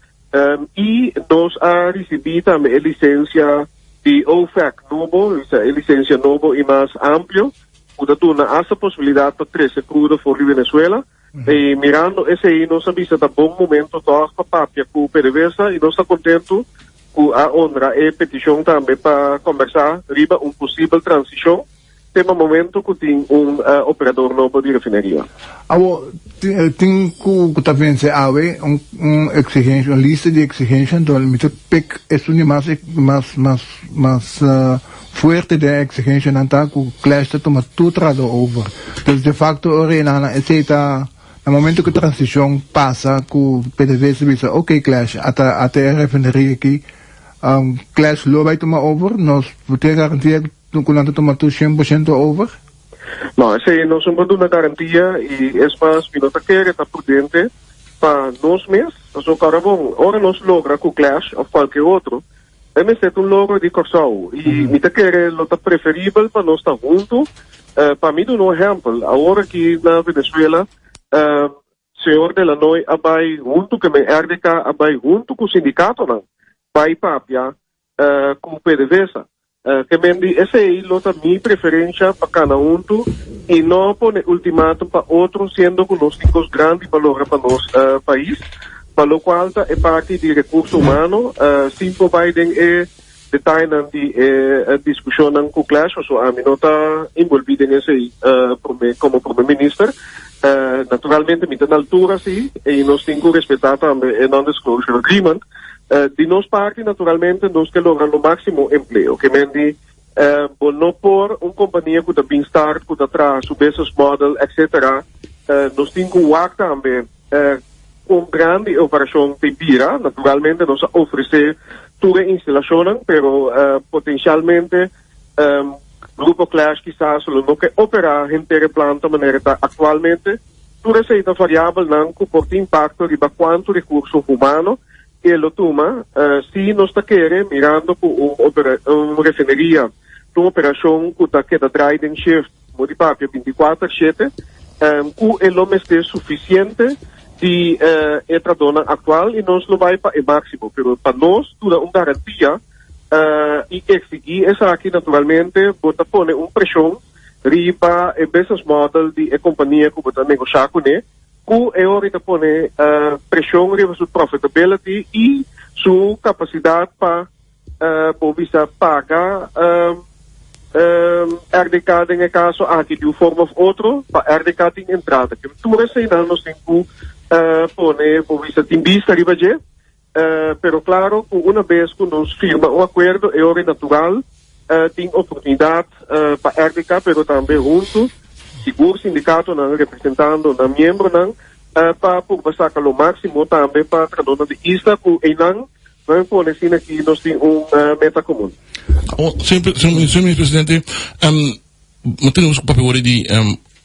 i nos a risibí tambe e lisensia di OFAC nobo, esta e lisensia nobo i mas amplio ku ta duna asta posibilidat pa trese krudo for di Venezuela. I mirando esei nos a bisa ta bon momento tòg pa papia ku PDVSA i nos ta kontentu ku a honra e petishon tambe pa kòmbersá riba un posibel transishon. Te na momento cu tin un operador nobo di refineria. Awor, tin cu ta vence awe un exigencia, un lista di exigencia, anto mi ta pek esun di mas mas mas mas fuerte den e exigencianan ta cu Clash ta tuma tur trahador over. Dus de facto ora e nan esey ta na momento cu transicion pasa cu PDVSA bisa ok Clash ata ata e refineria aki Clash lo bay tuma over, nos por tin e garantia Cu nan ta tuma tur 100% over? No, esey nos no por duna garantia y es mas mi no ta kere ta prudente pa nos mes. Pasobra kòrda bon, ora nos logra ku Clash òf kualke otro, e mester ta un logro di Kòrsou i mi ta kere lo ta preferibel pa nos ta huntu. Pa mi duna un ehèmpel, awor aki na Venezuela, Señor Delanoy a bai huntu ku e RDK a bai huntu ku sindikatonan bai papia ku PDVSA. Ke men di esei lo ta mi preferensha pa kana huntu i no pone ultimatum pa otro siendo ku nos tin kos grandi pa logra pa nos pais, pa lokual ta e parti di rekurso humano sin por bai den e detayenan di e diskushonnan ku Clash pasobra ami no ta enbolbí den esei prome komo prome minister. Naturalmente mi ta na altura si i nos tin ku respetá tambe e non-disclosure agreement. Di nos parti naturalmente nos ke logra lo máximo empleo. Ke men di bo no por un kompania ku ta bin start, ku ta traha su business model etcetera, nos tin ku wak tambe kon grandi e operashon te bira. Naturalmente nos a ofresé tur e instalashonnan pero potensialmente Grupo Clash kisas lo no ke operá henter e planta manera e ta aktualmente. Tur esei ta variabelnan ku por tin impakto riba kuantu rekurso humano e lo tuma. Si nos ta kere, mirando ku un un refineria ta un operashon ku ta keda drai den shift, mo di papia bintikuater shete, ku e lo mester sufisiente di e tradónan aktual i nos lo bai pa e máksimo. Pero pa nos duna un garantia i eksigí esaki naturalmente bo ta pone un preshon riba e business model di e kompania ku bo ta negoshá kuné, ku e ora ta pone preshon riba su profitability i su kapasidat pa bo bisa paga RDK den e kaso aki di un forma òf otro pa RDK tin entrada. Tur eseinan nos tin ku pone bo bisa tin bista riba dje. Pero claro cu una bes cu nos firma un acuerdo e ora natural tin oportunidad pa RDK pero tambe hunto sigur sindicatonan representando nan miembronan pa purba saca lo maximo tambe pa trahadornan di isla cu eynan nan pone asina aki nos tin un meta comun. Señor Presidente, no tenemos papia ora di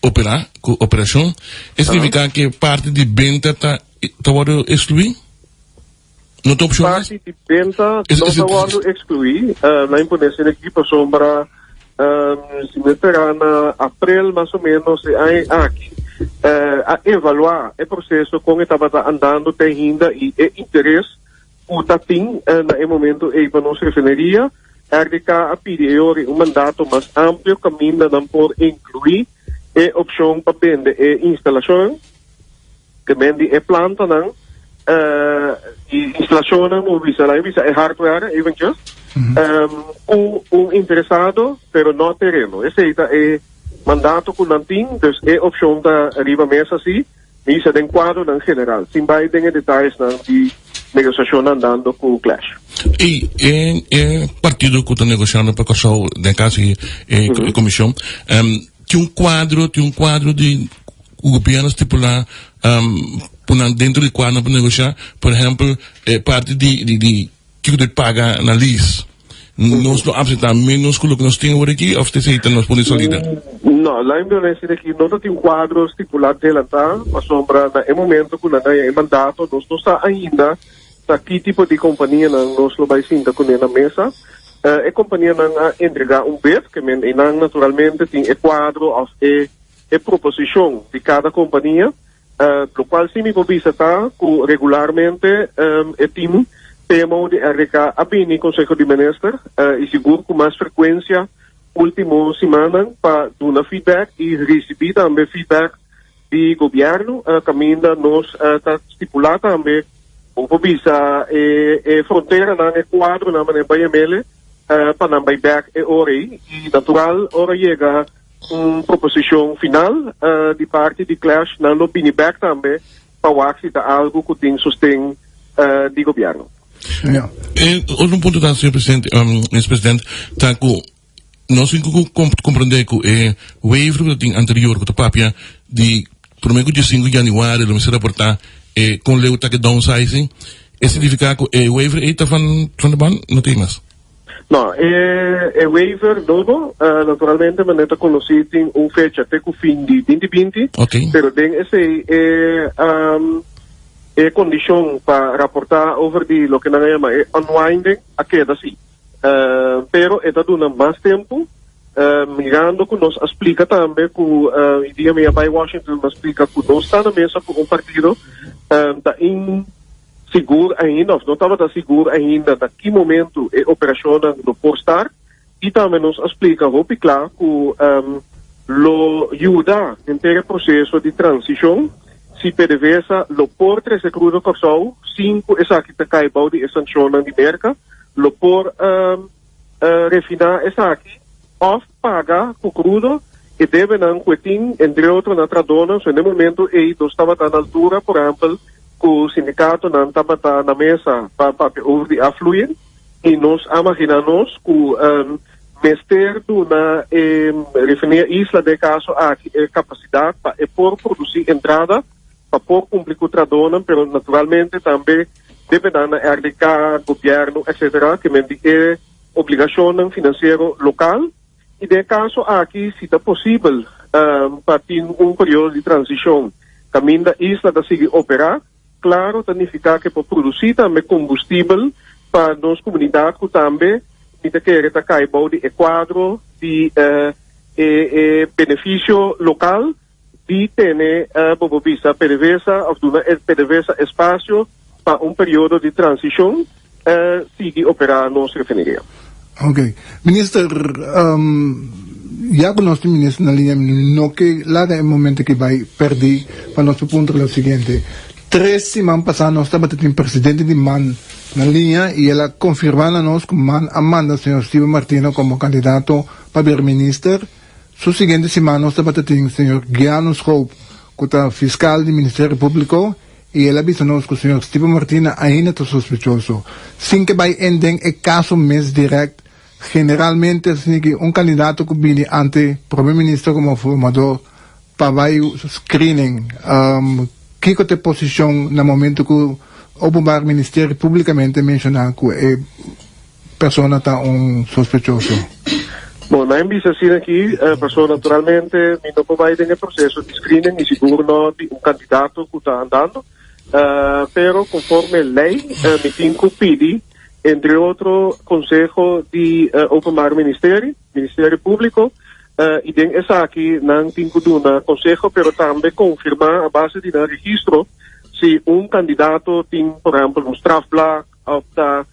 opera, cu operacion. E significa que parte di benta ta ta wordo exclui? No ta opcion? Parte di benta no ta wordo exclui. Na impone esei aki pasobra si mi spera na april mas o menos e aña aki a evalua e proceso con e tabata andando te ainda y e interes cu ta tin na e momento ei pa nos refineria. RDK a pidi e ora un mandato mas amplio caminda nan por inclui e opcion pa bende e instalacionnan, ke men di e plantanan y instalacionnan, bo bisa, laga bisa e hardware eventjes, cu un interesado, pero no tereno. Esey ta e mandato cu nan tin, dus e opcion ta riba mesa si. Misa den kuadronan general, sin bai den e detayesnan di negosiashonnan andando ku Clash. I e e partido ku ta negoshando pa Kòrsou, den kaso e e komishon, tin un kuadro, tin un kuadro di ku gobièrnu stipulá ku nan dentro di kua nan por negoshá? Por ehèmpel e parti di di di Kiko ta paga na lease? Nos lo acepta menos ku loke nos tin awor aki of esei ta nos punto di salida? No, la Indonesia di aki no ta tin un kuadro stipulá delantá pasobra na e momento ku nan haña e mandato nos no sa ainda ta ki tipo di kompanianan nos lo bai sinta kuné na mesa. E kompanianan a entregá un bid, ke men einan naturalmente tin e kuadro òf e e proposishon di kada kompania. Locual si mi por bisa ta cu regularmente e team PMO di RDK a bini Conseho di Minister y sigur cu mas frecuencia ultimo simannan pa duna feedback y ricibi tambe feedback di Gobierno caminda nos ta stipula tambe bo por bisa e fronteranan, e cuadronan manera bay emele pa nan bay bek e ora ey y natural ora yega Un proposicion final di parti di Clash, nan lo bini bek tambe pa wak si ta algo cu tin sosten di gobierno. E otro punto ta, señor presidente, Mister President, ta cu nos tin cu comprende cu e waiver cu ta tin anterior cu ta papia di prome cu diesinco di januari lo mester raporta e con leu ta ke downsizing, e significa cu e waiver ey ta van de band? No tin mas. No, e e waiver nobo, naturalmente manera ta conoci tin un fecha te cu fin di binti binti, Ok. pero den esey e E kondishon pa raportá over di loke nan a yama e unwinding a keda si. Pero e ta duna mas tempu, mirando ku nos a splika tambe ku e dia mi a bai Washington mi a splika ku nos ta na mesa ku un partido ta insigur ainda òf no tabata sigur ainda na ki momentu e operashonnan lo por start i tambe nos a splika hopi kla ku lo yuda henter e proseso di transishon si PDVSA lo por trese krudo Kòrsou sin ku esaki ta kai bou di e sanshonnan di Merka. Lo por refiná esaki òf paga ku krudo e debenan ku e tin, entre otro na tradonan. So, na e momento ei nos tabata na altura, por ehèmpel, ku sindikatonan tabata na mesa pa papia over di afvloeiing i nos a maginá nos ku mester duna e Refineria Isla den e kaso aki e kapasidat pa e por produsí entrada pa por kumpli ku tradonan, pero naturalmente tambe debenan na RDK, gobièrnu, etcetera, ke men di e obligashonnan finansiero lokal. I den e kaso aki si ta posibel pa tin un periodo di transishon kaminda Isla ta sigui operá, klaro ta nifiká ke por produsí tambe kombustibel pa nos komunidat ku tambe mi ta kere ta kai bou di e kuadro di e benefisio lokal. Di tene bo por bisa PDVSA of duna e PDVSA espacio pa un periodo di transicion sigui opera nos refineria. Ok. Minister, ya cu nos tin minister na liña mi no ke laga e momento aki bay perdi pa nos por puntra lo siguiente. Tres siman pasa nos tabata tin presidente di man na liña y el a confirma na nos cu man a manda señor Steven Martina como candidato pa bira minister. Su siguiente siman nos tabata tin señor Giano Schoop cu ta fiscal di Ministerio Publico y el a bisa nos cu señor Steven Martina ainda ta sospechoso. Sin ke bay en den e caso mes direct, generalmente asina ki un candidato cu bini ante Prome Minister como formador pa bay screening, kico ta e posicion na momento cu Openbaar Ministerie publicamente menciona cu e persona ta un sospechoso? Bon, nan bisa asina aki, pasobra naturalmente mi no por bai den e proseso di screening i sigur no di un kandidato ku ta andando, pero konforme lei mi tin ku pidi entre otro konseho di Openbaar Ministerie, Ministerio Públiko, i den esaki nan tin ku duna konseho pero tambe konfirmá a base di nan registro si un kandidato tin por ehèmpel un strafblad òf ta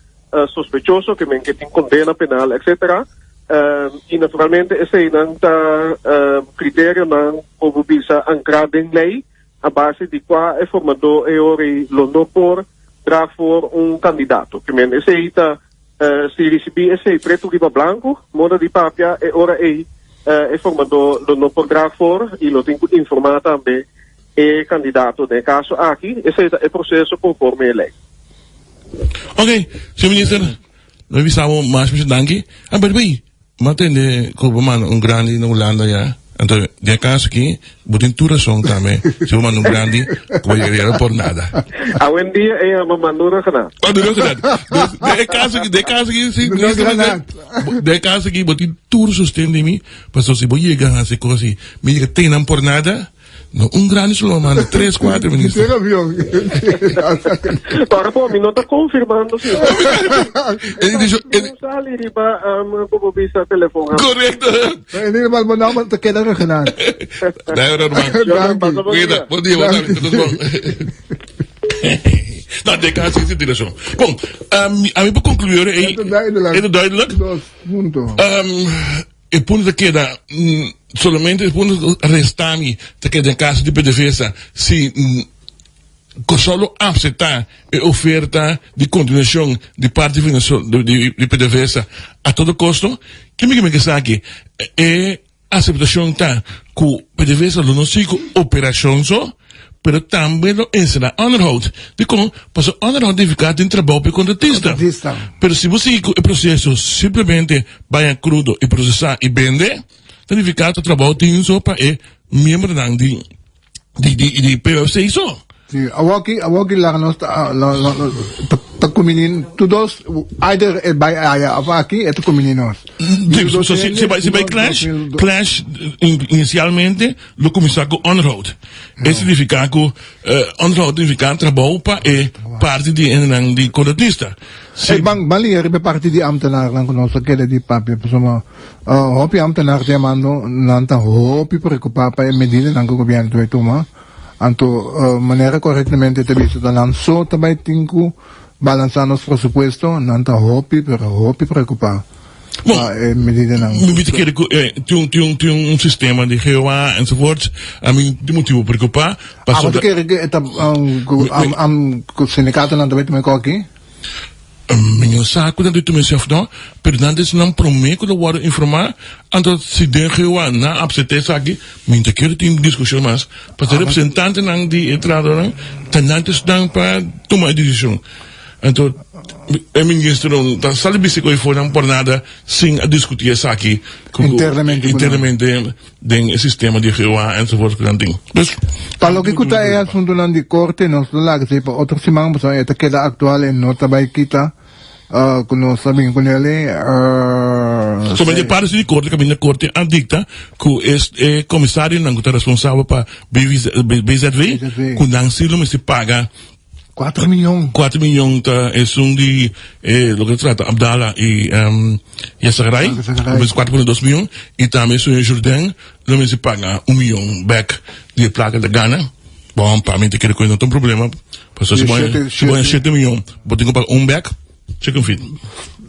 sospechoso ke men ke tin kondena penal etcetera i naturalmente eseinan ta kriterionan ku bo bisa ankrá den lei a base di kua e formadó e ora ei lo no por dra for un kandidato ke men esei ta si risibí esei pretu riba blanku moda di papia e ora ei e formadó lo no por dra for i lo tin ku informá tambe e kandidato den e kaso aki esei ta e proseso konforme e lei. Ok, señor minister, nos bisa bo mas mucho danki. Ah, by the way, m'a tende cu bo manda un grandi na Hulanda ya. Anto, den e caso aki, bo tin tur razon tambe. Si bo manda un grandi, cu bo yega por nada. Awendia e yama Manduro Granat. Manduro Granat. Dus, den e caso aki, den e caso aki, si, Manduro minister, Granat. den e caso aki, bo tin tur sosten di mi, pasobra si bo yega haci cos asi, mi yega tenan por nada, No un grandi solo manda tres, cuatro minister. Ter avion. Para po, mi no ta confirmando si. En dicho, en, Sali riba um, como bisa telefon. correcto. In ieder geval, mijn naam te kennen gedaan. Daar herman. Dank u. Cuida, bom dia, boa tarde, tudo bom. Nou, de caso is het zo. Bom, um, a mim para concluir, Het is duidelijk. Het is duidelijk. Dos, punto. Um, E punto ta keda, solamente e punto ku resta mi ta keda den kaso di PDVSA si Kòrsou lo aseptá e oferta di kontinuashon di parti di PDVSA a todo kosto. Ke mi ke mester sa aki? E aseptashon ta ku PDVSA lo no sigui ku operashon so, pero tambe lo enserá onderhoud. Dikon? Pasobra onderhoud nifiká tin trabou pa e kontratista. Pero si bo sigui ku e proseso simplemente baña krudo i prosesá i bende, ta nifiká ku trabou tin so pa e miembronan di di di di PUFC so. Sí, awoki, awoki laga nos ta, ta, ta. kumini tur dos either e bai aya of aki e ta kumini nos. So si bai si bai clash clash inicialmente lo kuminsá ku onderhoud. E signifiká ku onderhoud signifiká trabou pa e parti di hendenan di kontratista. Si ban ban liga riba e parti di ambtenaarnan ku nos a keda di papia pasobra hopi ambtenaar ta yamando nan ta hopi preokupá pa e medidanan ku gobièrnu ta bai tuma. Anto manera korektamente ta bisa ta nan so ta bai tin ku balansá nos presupuesto, nan ta hopi pero hopi preokupá pa e medidanan. Mi ta kere ku tin tin tin un sistema di GOA enzovoorts, ami tin motibu preokupá pasobra. Abo ta kere ku e ta ku sindikatonan ta bai tuma e koki? Mi no sa ku nan ta tuma esei òf no, pero nan ta esnan promé ku ta wòrdu informá. Anto si den Jehová nan apseptá esaki, mi no ta kere tin diskushon mas, pasobra e representantenan di e trahadónan ta nan ta esnan pa tuma e desishon. Anto e ministernan ta sali bisa ku e fonan por nada sin a diskutí esaki internamente. Den e sistema di Jehová enzovoorts ku nan tin. Dus. Pa loke ku ta e asuntunan di korte nos lo laga esei pa otro siman pasobra e ta keda aktual e no ta bai kita ku nos a bin ku nel. Solamente parti di korte kaminda korte a dikta ku e komisarionan ku ta responsabel pa BZV ku nan si lo mester paga. Cuatro miyon. Cuatro miyon ta esun di eh, loke ta trata Abdala y um, Yassagaray. Yassagaray. Pues 4.2 miyon. Y tambe esun Jourdain lo mester paga un miyon back di e placa ta gana. Bon, pa mi te kere ku no ta un problema. Pasobra si Di bo shete- si bo shete. shete miyon, bo tin ku paga un back. Chicken feet.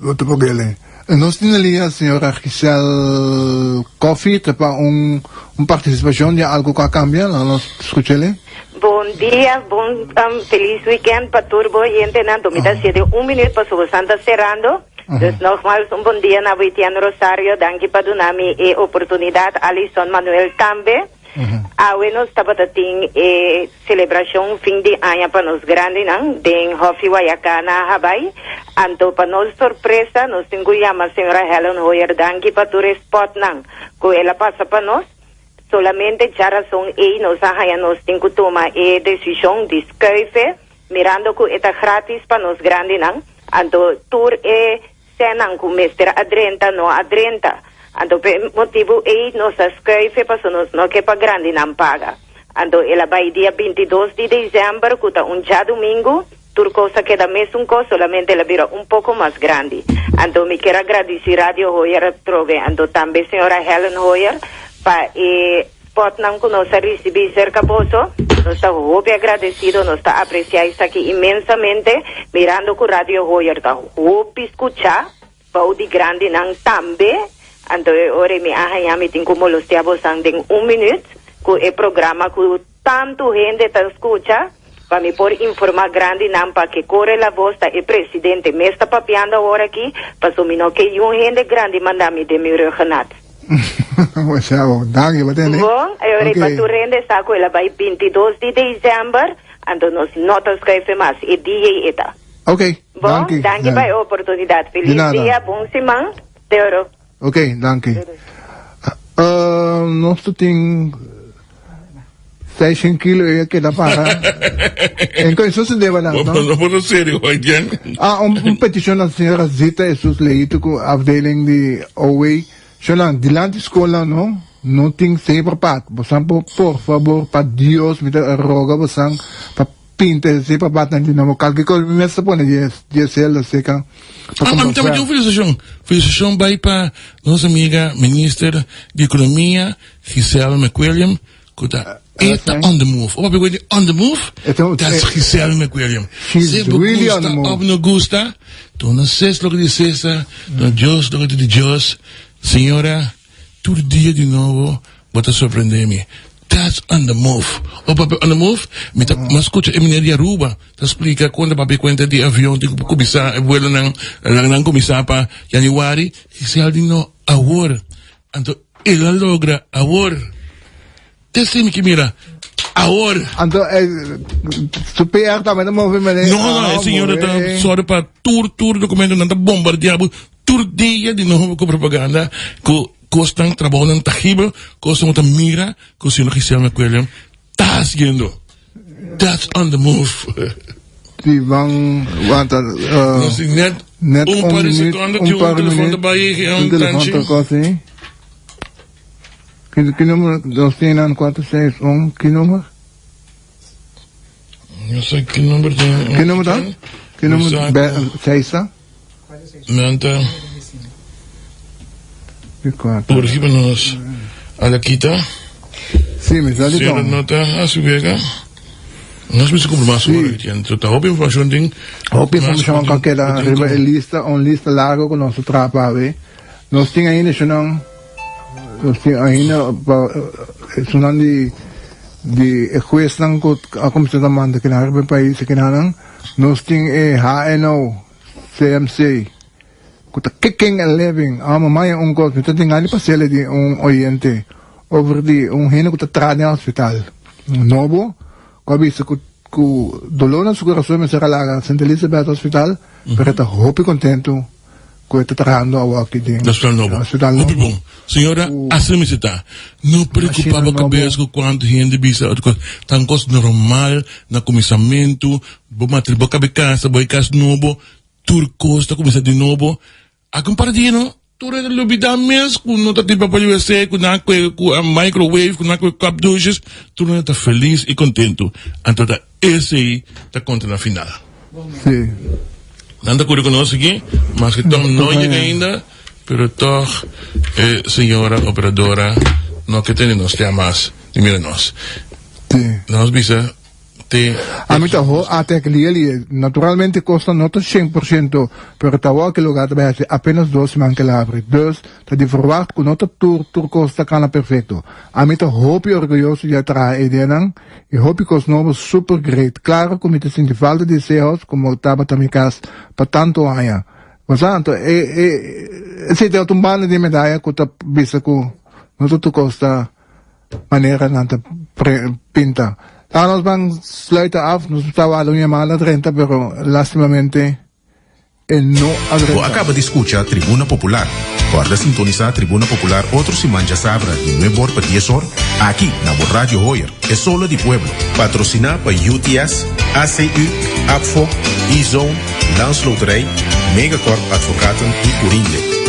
Lo te pogele. Nos tin na liña señora Giselle Coffie ta pa un un participacion di algo cu a cambia. Laga nos scuchele. Bon dia, bon um, feliz weekend pa tur bo hendenan. Do mi ta haciendo un minuut pasobra bosan ta cerrando. Dus nogmaals un bon dia na bo Etienne Rosario. Danki pa duna mi e oportunidad. Alison Manuel tambe. Awe nos tabata tin e selebrashon fin di aña pa nos grandinan den Hòfi Wayacá na Habay. Anto pa nos sorpresa nos tin ku yama señora Helen Hoyer danki pa tur e spòtnan ku el a pasa pa nos. Solamente djarason ei nos a haña nos tin ku tuma e desishon di skuife mirando ku e ta gratis pa nos grandinan. Anto tur e Senan ku mester a drenta no a drenta. Anto p'e motibu ei nos a skuife paso nos no ke pa grandinan paga. Anto el a bai dia 22 di desèmber ku ta un djadumingu, tur kos a keda mesun kos solamente el a bira un poko mas grandi. Anto mi kier a gradisí Radio Hoyer atrobe anto tambe señora Helen Hoyer pa e Spotnan ku nos a risibí serka boso, nos ta hopi agradesido, nos ta apresiá esaki inmensamente, mirando ku Radio Hoyer ta hopi skuchá bou di grandinan tambe. Anto e ora ei mi a haña mi tin ku molostiá bosan den un minüt ku e programa ku tantu hende ta skucha, pa mi por informá grandinan pa ke kore la bos ta e presidente mes ta papiando awor aki, paso mi no ke yun hende grandi manda mi den mi ruggenat. Osea bo, danki bo tende. Bon, e ora ei pa Ok. tur hende sa ku el a bai 22 di december, anto nos no ta schuife mas, e dia ei e ta. Ok, Bon, danki. danki pa e oportunidat. Di Feliz nada. dia, bon siman. Te oro. Ok, danki. Uh, nos ta tin 600 kilo e keda para. En ko eso se deba dan, no? No por serio, Jan. Ah, un, un peticion na señora Zita Jesus Leito ku afdeling di OW. Shonan, dilanti skola no, no tin zebrapad. Bosan por, por favor, pa Dios, mi ta roga bosan pa Pinta esei pa batan di nobo. Kalke kos mi mes ta pone dies celda seka pa Ah, kumpra mi tambe tin un verf. felisashon. Felisashon bai pa nos amiga minister di ekonomia Giselle McWilliam ku ta e ta on the move. Ora papia di on the move, that's Giselle McWilliam. She's Se bo really on the gusta move. of no gusta, duna Cés loke di César, duna Dios loke di Dios. Señora. Tur dia di nobo bo ta sorprende mi. That's on the move. O papia on the move, mi ta mas scucha e meneer di Aruba ta splica con ta papia cuenta di avion tin cu cuminsa e vuelonan laga nan cuminsa pa januari. Giselle di no awor. Anto el a logra awor. Te si mi ki mira awor. Anto su PR tambe ta move meneer. No, no, e señora ta sorry pa tur tur documentonan ta bombardea bo Tur dia di nobo ku propaganda ku kosnan, trabounan tangibel, kosnan ku ta mira ku señor Giselle McWilliam ta hasiendo. That's on the move. di ban wanta Nos tin net net un un par di minuut, seconde un tin un par di telefon minuut, ta bai un un telefon tanchi. ta kosi. Ki ki numero nos tin nan 4 6 1 ki numero? No sé ki number tin. Ki numero ta? Ki numero be 6 ta? Nan ta Di 4. Urgi pa nos a la kita. Sí, mi sa di Sero bon. no ta hasi wega. Nos mester cumpli mas Sí. ora, Etienne. So ta hopi informacion tin. Hopi Mas informacion ku ka tin- keda ku tin riba como- e lista, un lista largo ku nos ta traha pa awe. Nos tin ainda esnan, nos tin ainda pa esnan di di e huesnan ku a kuminsá ta manda kinan riba e pais kinanan. Nos tin e HNO, CMC, ku ta kicking and living. Amo maya un kos, mi ta tin gana di pas'el di un oyente over di un hende ku ta traha den hospital nobo ku a bisa ku ku dolor na su kurason mester a laga Sint Elisabeth Hospital, pero e ta hopi kontentu. Cu e ta trahando awaki den Hospital Nobo. Hospital Hopi Nobo. bon. Señora, Cu asina mester ta. No preocupa machine bo nobo. cabes cu cuanto hende bisa otro cos. Ta un cos normal na cuminsamentu. Bo matri, bo cabe casa, bo e cas nobo. Tur cos ta cuminsa di nobo. Aki un par di dia no, tur hende lubida mes cu no ta tin papel wc, cu nan a coge cu a microwave, cu nan a coge cup douches. Tur hende ta feliz y contento. Anto ta esey ta conta na final. Sí. Nan ta kuri ku nos aki, maske tòg no yega ainda, pero tòg e señora operadora no ke tene nos tea mas di mira nos. Sí. Nos bisa te. Ami ta ho ate ak lia lia. Naturalmente kosnan no ta 100%, pero ta wou ke lugar ta bai hasi apenas dos siman ke la habri. Dus ta di verwacht ku no ta tur tur kos ta kana perfekto. Ami ta hopi orguyoso di a traha e ideanan I hopi kos nobo super great. Klaro ku mi ta sinti falta di Seahorse komo tabata mi kas pa tantu aña. Bo sa anto e e esei ta otro banda di e medaya ku ta bisa ku no ta tur kos ta manera nan ta pre pinta. Laga nos ban sluita af, nos ta wak un yamada drenta pero lastimamente. E no a Bo drenta. a kaba di skucha Tribuna Popular. Kòrda sintonisá Tribuna Popular otro siman djasabra di nuebor pa dies or, aki na bo Radio Hoyer, e solo di pueblo. Patrosiná pa UTS, ACU, APFO, E-Zone, Landsloterij, Megacorp Advocaten i Curinde.